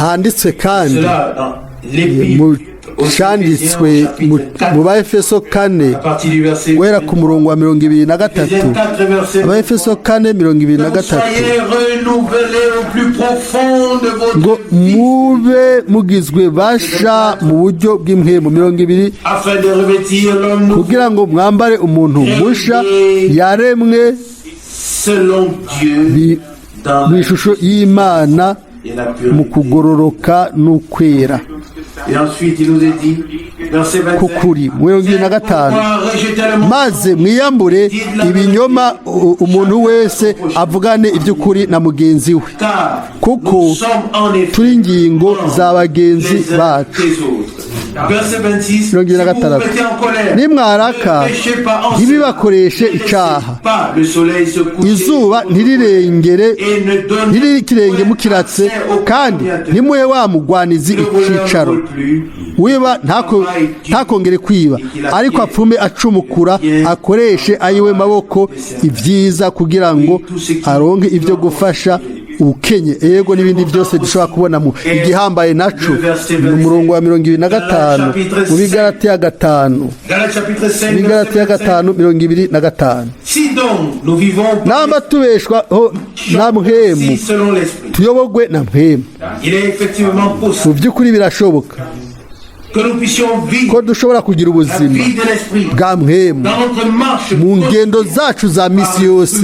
handitswe kandi mu canditswe mu Baefeso 4, guhera ku murongo wa 23. Abaefeso 4:23 ngo: "Mube mugizwe basha mu buryo bw'impwemu", 20, "kugira ngo mwambare umuntu musha yaremwe mu ishusho y'Imana mu kugororoka n'ukwera kukuri." 25: "Maze mwiyambure ibinyoma, umuntu wese avugane iby'ukuri na mugenzi we, kuko turi ingingo za bagenzi bacu." 26: "Nimwaraka, ntibibakoreshe icaha, izuba ntirirengere, ntiririkirenge mukiratse, kandi ntimuhe wa mugwanizi icicaro. Wiba ntakongere kwiba, ariko apfume acumukura, akoreshe ayiwe maboko ibyiza, kugira ngo aronke ibyo gufasha ubukenye, yego, n'ibindi byose dushobora kubonamo. Igihambaye naco ni umurongo wa 25 mu Bigaratiya 5. Galates chapitre 5, Bigaratiya verset 25. 5, 25. Si donc nous vivons par Namba tubeshwaho na Mpwemu, si selon l'esprit, tuyobogwe na Mpwemu. Il est effectivement Mu possible by'ukuri birashoboka que nous puissions vivre ko dushobora kugira la ubuzima vie de l'esprit bwa Mpwemu dans notre marche mu ngendo zacu za misi yose,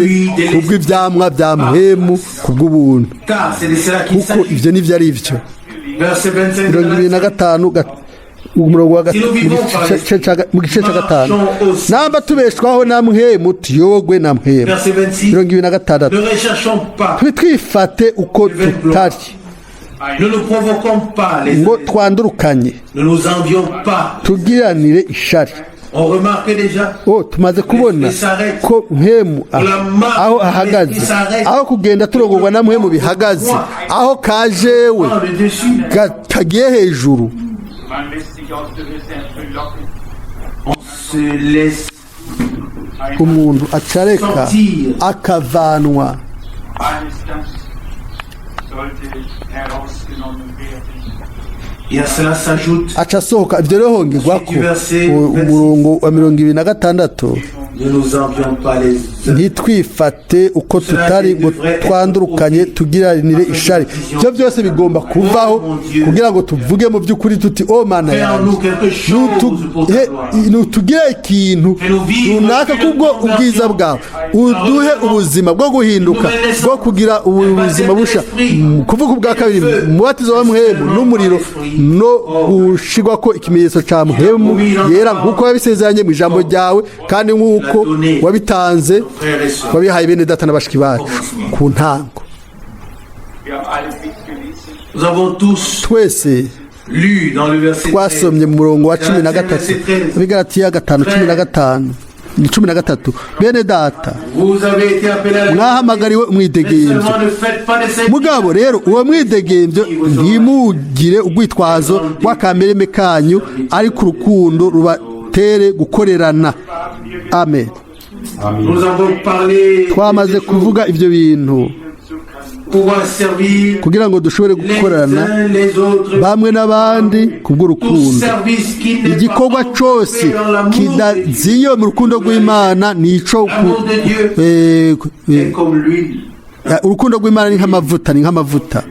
kubw'ibyamwa bya Mpwemu, kubw'ubuntu, car c'est de cela qu'il kuko s'agit. ibyo nibyo ari byo. Verset 25. 25, umurongo wa mu gice cya gatanu: namba tubeshwaho na Mpwemu, tuyobogwe na Mpwemu. Verset 26. 26. Ne recherchons pas, Twifate uko tutari, ne nous provoquons pas les ngo uns les autres. twandurukanye, Ne nous envions pas. tugiranire ishari. On remarque déjà O tumaze kubona ko Mpwemu aho ahagaze, aho kugenda turongorwa na Mpwemu bihagaze, aho kajewe prend le dessus. Kagiye hejuru. Man lässt sich aus der Reserve locken. On se laisse Umuntu acareka akavanwa. Alles das sollte herausgenommen werden. Et à cela s'ajoute Aca asohoka. Ibyo rero hongerwa ko umurongo wa 26: ne nous envions pas les uns. Ntitwifate uko tutari, ngo twandurukanye, tugiranire ishari. Ibyo byose bigomba kuvaho kugira ngo tuvuge mu by'ukuri tuti: "O Mana yanjye, Fais-nous quelque chose pour ta gloire. nutugire ikintu runaka kubwo ubwiza bwawe, uduhe ubuzima bwo guhinduka, bwo kugira ubuzima busha, kuvuga ubwa kabiri, mubatizo wa Mpwemu n'umuriro, no gushigwa ko ikimenyetso cya Mpwemu Yera, nk'uko wabisezeranye mu ijambo ryawe, kandi nk'uko wabitanze, Frères et sœurs, wabihaye bene data na bashiki bacu ku ntango." Wir haben alle mitgelesen. Nous avons tous Twese lu dans le verset 13. twasomye mu murongo wa 13, Abigaratiya 5, 15, ni 13: "Bene data, Vous avez été appelés à la mwahamagariwe Mais umwidegembyo. seulement ne faites pas de cette Mugabo rero uwo mwidegembyo ntimugire urwitwazo rw'akamereme kanyu, ariko urukundo rubatere gukorerana." Amen. Nous avons parlé Twamaze kuvuga ibyo bintu pouvoir servir kugira ngo dushobore les gukorana uns les autres. bamwe n'abandi kubw'urukundo. Service qui n'est Igikorwa pas cyose dans l'amour de Dieu kidaziye mu rukundo rw'Imana nico L'amour de Dieu est comme l'huile. Urukundo rw'Imana ni nk'amavuta, ni nk'amavuta.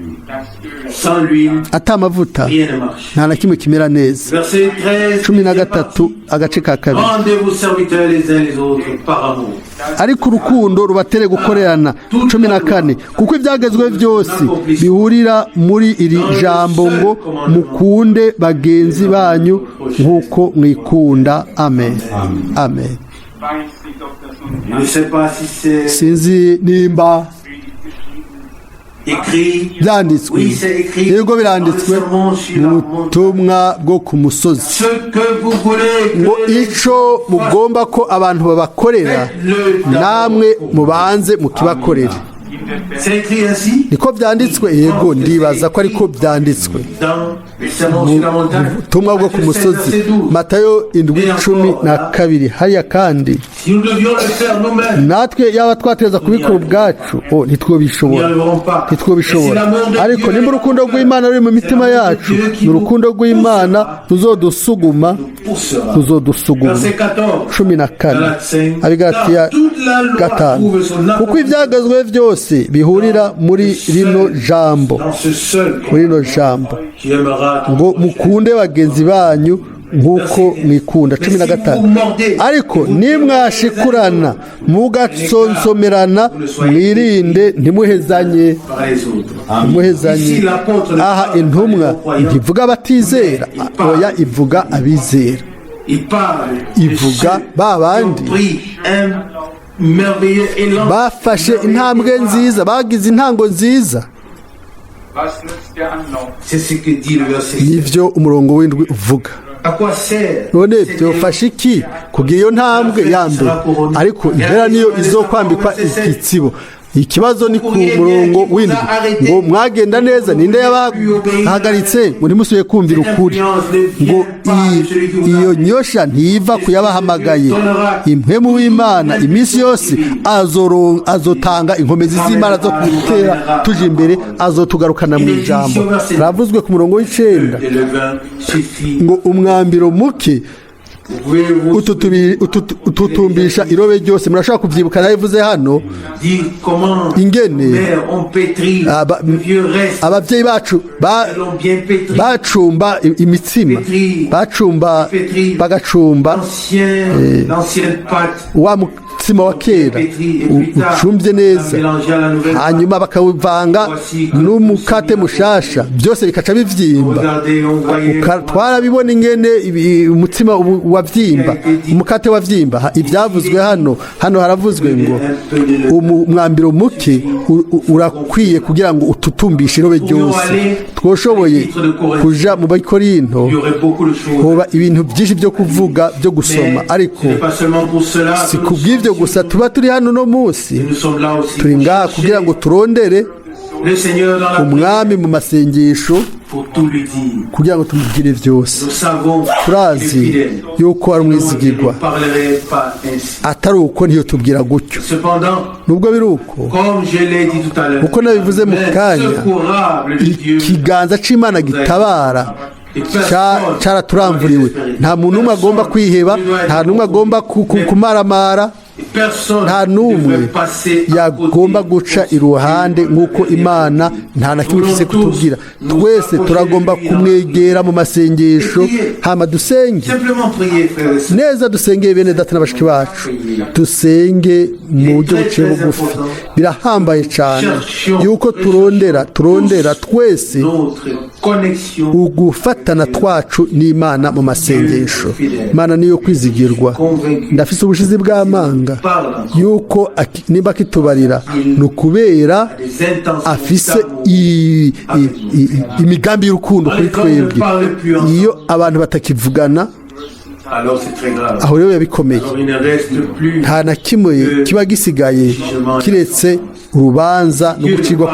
Sans l'huile, Ata amavuta, rien ne marche. nta na kimwe kimera neza. Verset 13. 13, agace ka kabiri. Rendez-vous serviteurs les uns les autres par amour. Ariko urukundo rubatere gukorerana. 14: kuko ibyagezwe byose bihurira muri iri jambo ngo: mukunde bagenzi banyu nk'uko mwikunda. Amen, amen. Weiß nicht, ob das nun Je ne sais pas si c'est Sinzi nimba écrit. byanditswe. Oui, c'est écrit. Yego, biranditswe mu butumwa bwo ku musozi Ce que vous voulez ngo que les ico mugomba ko abantu babakorera, namwe mubanze mukibakorere. C'est écrit ainsi Niko byanditswe? Yego, ndibaza ko ariko byanditswe dans le sermon sur la montagne. Ubutumwa bwo ku musozi, Verset 12. Matayo 7:12. Hariya kandi, Si nous devions le faire nous-mêmes, natwe yaba twateza kubikora ubwacu, oh, nous n'y ntitwobishobora, arriverons pas. ntitwobishobora. Ariko nimba urukundo rw'Imana ruri mu mitima yacu, ni urukundo rw'Imana ruzodusuguma, poussera. ruzodusuguma. Verset 14. 14, Galates 5. Abigalatiya Car toute la loi 5: trouve son kuko ibyagezwe byose bihurira muri rino jambo, dans ce seul muri rino jambo tu aimeras ton ngo prochain. mukunde bagenzi banyu nk'uko mwikunda. 15: ariko nimwashikurana mugasonsomerana, mwirinde ntimuhezanye, Par les autres. ntimuhezanye. Aha intumwa ntivuga abatizera, oya, ivuga abizera. Il parle de Ivuga ceux ba bandi qui ont pris un merveilleux élan. Bafashe intambwe nziza, bagize intango nziza. Was nützt der Anlauf? C'est ce que dit le verset 7. Nivyo umurongo w'indwi uvuga. À quoi sert None cet byofasha iki kugira iyo ntambwe ya mbere, ariko impera niyo izokwambikwa igitsibo? Ikibazo ni ku murongo w'indwi ngo mwagenda neza, ninde yabahagaritse ngo ntimusubiye kumvira ukuri? Ngo iyo nyosha ntiva kuyabahamagaye. Impwemu w'Imana iminsi yose azotanga inkomezi z'Imana zo gutera tuje imbere, azotugarukana mu ijambo. Ravuzwe ku murongo w'icenda Et le vin suffit. ngo umwambiro muke Vous pouvez vous ututumbisha irobe ryose. Murashobora kubyibuka, nabivuze hano dire comment ingene mère ont pétri le vieux reste, ababyeyi bacu ils l'ont bien pétri. bacumba imitsima, bacumba, bagacumba L'ancienne pâte wa mutsima wa kera ucumbye neza, mélangée à la nouvelle pâte. Hanyuma bakawuvanga n'umukate mushasha, byose bikaca bivyimba. Regardez, on voyait Twarabibona ingene umutsima wavyimba, umukate wavyimba. Ivyavuzwe hano haravuzwe ngo umwambiro muke urakwiye kugira ngo ututumbishe irobe ryose. Twoshoboye kuja mu Bakorinto, il y aurait beaucoup de choses. hoba ibintu byinshi byo kuvuga, byo gusoma, Mais ariko ce n'est pas seulement pour cela si que nous kubw'ivyo gusa tuba turi hano no munsi. nous sommes là aussi Turi pour ngaha kugira ngo chercher turondere le Seigneur dans la Umwami mu masengesho pour tout lui dire. kugira ngo tumubwire byose. Nous savons qu'il est Turazi fidèle. yuko ari Sinon, il ne umwizigirwa. nous parlerait pas ainsi. Atari uko ntiyotubwira gutyo. Cependant, Nubwo biri uko, comme je l'ai dit tout à l'heure, uko nabivuze mu main kanya, secourable de Dieu ikiganza c'Imana gitabara caraturamvuriwe. Nta muntu n'umwe agomba kwiheba, nta n'umwe agomba kumaramara, personne nta ne n'umwe devrait passer à yagomba côté guca iruhande nk'uko Imana nta na kimwe ifise kutubwira. Twese turagomba kumwegera mu masengesho, hama dusenge. Simplement prier, frères et sœurs. Neza, dusengeye bene data na bashiki bacu, dusenge mu buryo buciye bugufi. Birahambaye cyane yuko turondera twese Notre connexion ugufatana twacu n'Imana mu masengesho. Imana niyo kwizigirwa. Ndafise ubushizi bw'amanga yuko nimba akitubarira ni ukubera des intentions afise d'amour. imigambi y'urukundo kuri twebwe. Iyo abantu batakivugana, Alors c'est très grave. aho rero bikomeye. Alors il ne reste plus Nta na kimwe kiba gisigaye kiretse urubanza no gucirwa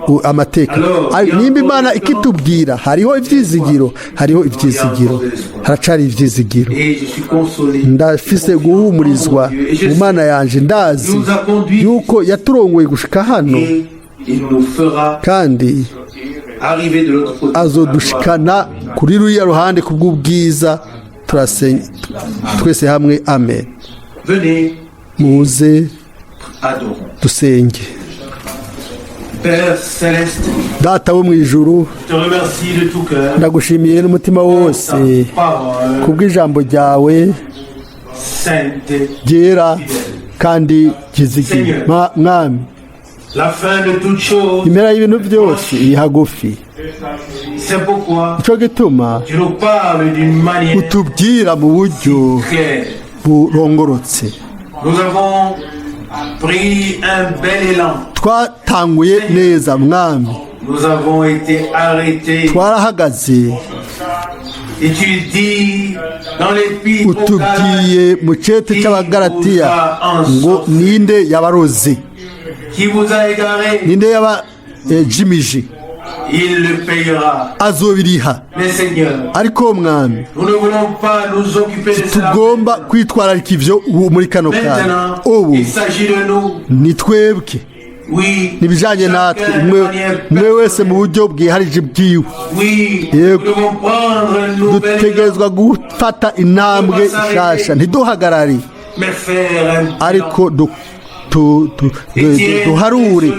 ko amateka. Ariko nimba Imana ikitubwira, hariho ibyizigiro, hariho ibyizigiro, haracari ibyizigiro. Et je suis consolé. Ndafise guhumurizwa mu Mana yanje. Ndazi yuko yaturongoye gushika hano, Et il nous fera kandi arriver de l'autre côté. azodushikana kuri ruriya ruhande ku bw'ubwiza. Turasenga twese hamwe, amen. Venez, Muze adorons. dusenge. Père céleste, Data wo mu ijuru, je te remercie de tout cœur ndagushimiye n'umutima wose ta parole kubw'ijambo ryawe sainte. ryera kandi ryizigiye. Mwami, La fin de toutes choses, impera y'ibintu byose iri hagufi. c'est pourquoi Nicyo gituma tu nous parles d'une manière utubwira mu buryo claire. burongorotse. Nous avons pris un bel élan. Twatanguye neza, Mwami. Nous avons été arrêtés. Twarahagaze. Et tu dis dans l'épître aux Galates, Utubwiye mu cete cy'Abagaratiya ngo ninde yabaroze, qui vous a égaré, ninde yaba jimije, il le payera. Azobiriha. Mais Seigneur, Ariko Mwami, nous ne voulons pas nous occuper de cela. tugomba kwitwararika ivyo ubu muri kano kanya. Maintenant, Ubu il s'agit de nous. ni twebwe, Oui, n'ibijanye natwe, umwe umwe wese mu buryo bwiharije bwiwe. oui, nous Yego. devons prendre une nouvelle élan, Dutegerezwa gufata intambwe nshasha, ntiduhagarare, mais faire un bilan. ariko duharure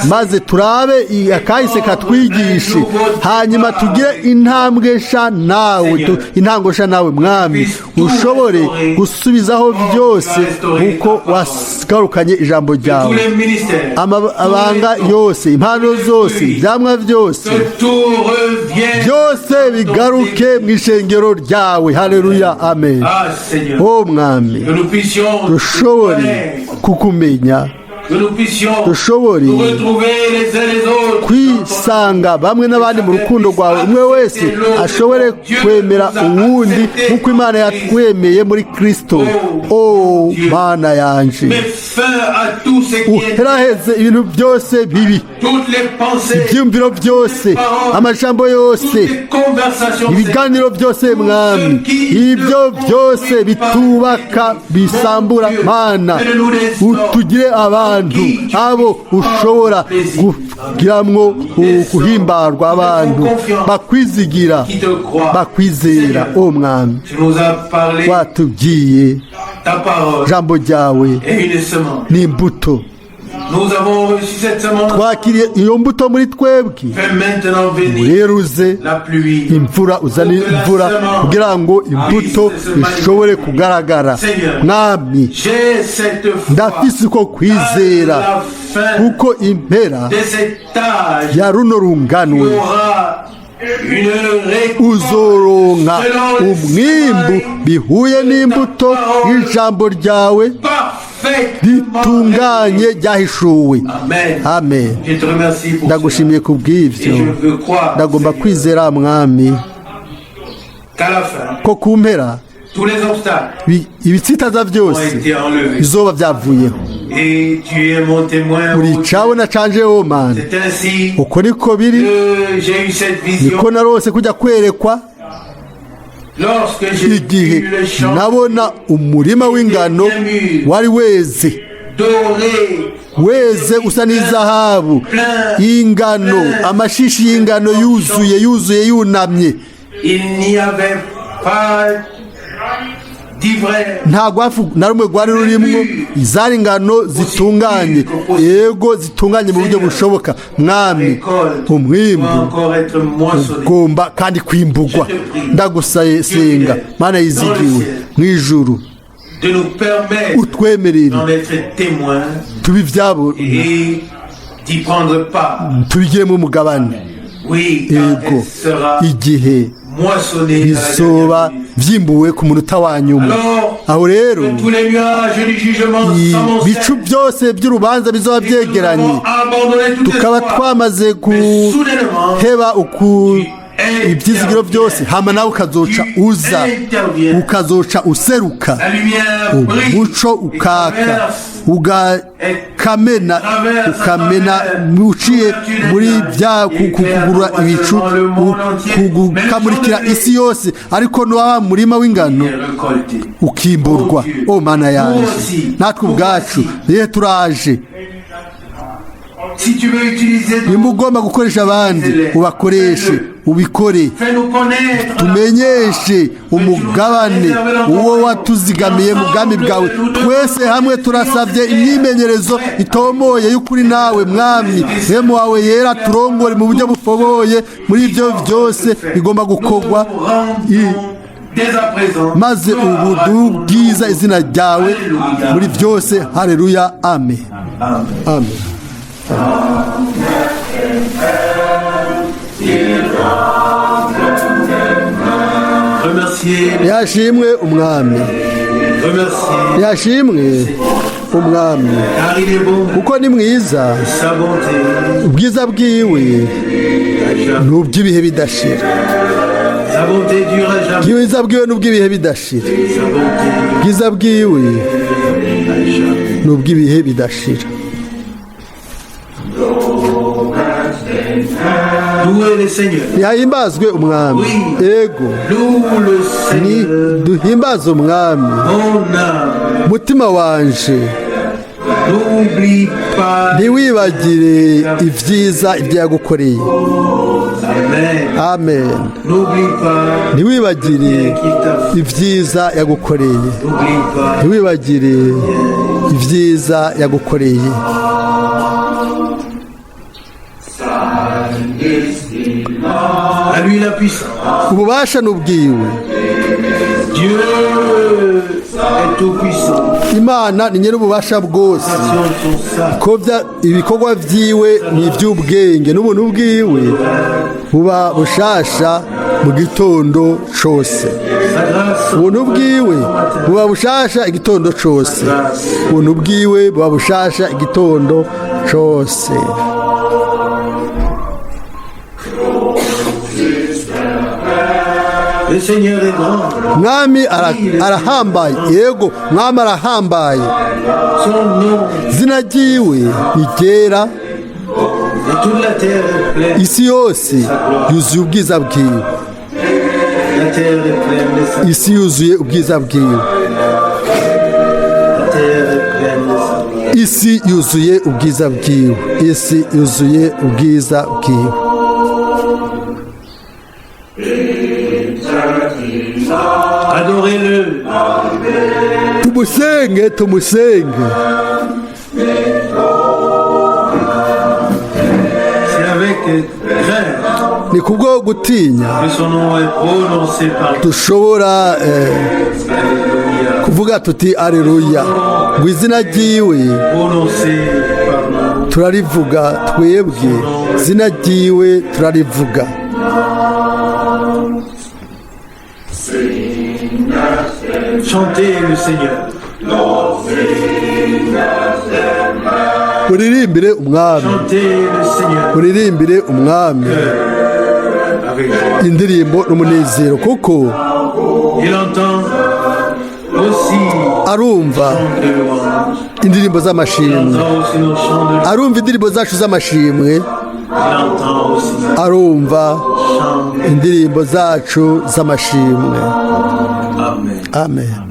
maze turabe akahise katwigishe, hanyuma tugire intambwe sha nawe, intango sha nawe, Mwami, ushobore gusubizaho byose nkuko wagarukanye ijambo Tous ryawe. les ministères, Amabanga yose, impano zose, ibyamwa byose, que tout revienne. byose bigaruke mu ishengero ryawe. Haleluya, amen. Ah Seigneur, O Mwami, que nous puissions te dushobore connaître kukumenya, Que nous puissions Dushobore nous retrouver les uns les autres kwisanga bamwe n'abandi mu rukundo rwawe, umwe wese ashobore kwemera uwundi nk'uko Imana yatwemeye muri Kristo. O Mana yanje, Mets fin à tout ce qui est uheraheze ibintu byose bibi, toutes les pensées, ibyiyumviro byose, amajambo yose, toutes les conversations, ibiganiro byose, Mwami, ibyo byose bitubaka bisambura. Mana, utugire abantu abo ushobora kugiramwo guhimbarwa, abantu bakwizigira, qui te croient. bakwizera. O Mwami, Tu nous as parlé watubwiye ta parole ijambo ryawe et une semence. ni imbuto. Nous avons reçu cette semence. Twakiriye iyo mbuto muri twebwe. Fais maintenant venir Rero uze la pluie. imvura, uzane imvura kugira ngo imbuto ishobore kugaragara. Mwami, J'ai cette foi ndafise uko kwizera à la fin kuko impera de cet âge, ya runo il y runganwe aura une récolte uzoronka umwimbu bihuye n'imbuto y'ijambo ryawe parfaitement. ritunganye ryahishuwe. Amen. Amen. Je te remercie pour cela. Ndagushimiye ku bw'ibyo. Et je veux croire, Ndagomba Seigneur, kwizera, Mwami, qu'à la fin, ko ku mpera tous les obstacles ibitsitaza ont byose été enlevés. bizoba byavuyeho. Et tu es mon témoin. Uri Ô Dieu. cabona canje, wo Mana. C'est ainsi Uko niko biri, que j'ai eu cette vision niko narose kujya kwerekwa lorsque j'ai igihe vu le champ nabona umurima w'ingano wari weze, doré, weze usa n'izahabu, ingano, amashishi y'ingano yuzuye, yuzuye, yunamye. Il n'y avait pas d'ivraie. Nta rwafu na rumwe rwari rurimwo, izari ingano zitunganye, yego, zitunganye mu buryo bushoboka. Mwami, Récolte doit umwimbu encore être moissonnée. ugomba kandi kwimbugwa. Ndagusaye, senga, Mana yizigiwe mu ijuru, De nous permettre utwemerere d'en être témoins tube ibyabo, et d'y prendre part. tubigiremo umugabane. Oui, quand Yego, elle sera igihe moissonnée à la bizoba dernière minute. byimbuwe ku munota wa nyuma. Alors, Aho rero que tous les nuages du jugement ibicu s'amoncellent, byose by'urubanza bizoba et que nous byegeranye, avons abandonné tout tukaba espoir. twamaze Mais soudainement, guheba uku ibyizigiro byose, hama nawe ukazoca uza, ukazoca useruka, la lumière brille umuco et ukaka, traverse ugakamena, ukamena uciye muri bya kugura ibicu, ukamurikira isi yose, ariko n'uwa murima w'ingano est récolté. ukimburwa. O Mana yanjye, natwe ubwacu rero turaje. Si tu veux utiliser, Nimba ugomba gukoresha abandi, ubakoreshe, ubikore. fais-nous connaître Tumenyeshe umugabane uwo watuzigamiye mu bwami bwawe. Twese hamwe turasabye imyimenyerezo itomoye y'ukuri nawe, Mwami. Mwemu wawe yera turongore mu buryo bufoboye muri ibyo byose bigomba gukorwa. Nous rendons dès à présent Maze ubu duhe ubwiza izina ryawe muri byose. Haleluya, amen. Amen. Amen. Remerciez, Yashimwe Umwami. Remerciez, Yashimwe Umwami, car il est bon, kuko ni mwiza, sa bonté ubwiza bwiwe à jamais. ni ubw'ibihe bidashira. Sa bonté dure à jamais. Ubwiza bwiwe ni ubw'ibihe bidashira. Sa bonté Ubwiza bwiwe à jamais. ni ubw'ibihe bidashira. Louez le Seigneur. Ntihahimbazwe Umwami. Ego. Loue le Ni Seigneur, duhimbaze Umwami. mon âme. Mutima wanje, N'oublie pas. ntiwibagire ibyiza ibyo yagukoreye. Amen. Amen. N'oublie pas Ntiwibagire qu'il t'a fait. ibyiza yagukoreye. N'oublie pas. Ntiwibagire ibyiza yagukoreye. À lui la puissance Ububasha ni ubwiwe. Dieu est tout-puissant. Imana ni nyir'ububasha bwose. Actions sont saintes. Ibikorwa vyiwe ni iby'ubwenge, n'ubuntu bwiwe buba bushasha mu gitondo cose. Sa grâce Ubuntu bwiwe buba bushasha igitondo cose. Ubuntu bwiwe buba bushasha igitondo cose. Le Seigneur est grand. Mwami arahambaye, yego, mwami arahambaye. Son nom Izina ryiwe ni ryera. Et toute la terre est pleine. Isi yose yuzuye ubwiza bwiwe. La terre est pleine de sa Isi yuzuye ubwiza bwiwe. La terre est pleine de sa gloire. Isi yuzuye ubwiza bwiwe. Isi yuzuye ubwiza bwiwe. Adorez-le. Tumusenge, tumusenge. C'est avec crainte Ni kubwo gutinya que son nom est prononcé par dushobora Alléluia. kuvuga tuti aleluya, ngo izina ryiwe Prononcé par nous. turarivuga twebwe, izina ryiwe turarivuga. Chantez le Seigneur. Uririmbire umwami. Chantez le Seigneur Uririmbire umwami avec joie. indirimbo n'umunezero, kuko Il entend aussi arumva chants de louange. indirimbo Il z'amashimwe. entend aussi nos chants de louange. Arumva indirimbo zacu z'amashimwe. Il entend aussi Arumva chants. indirimbo zacu z'amashimwe. Amen. Amen.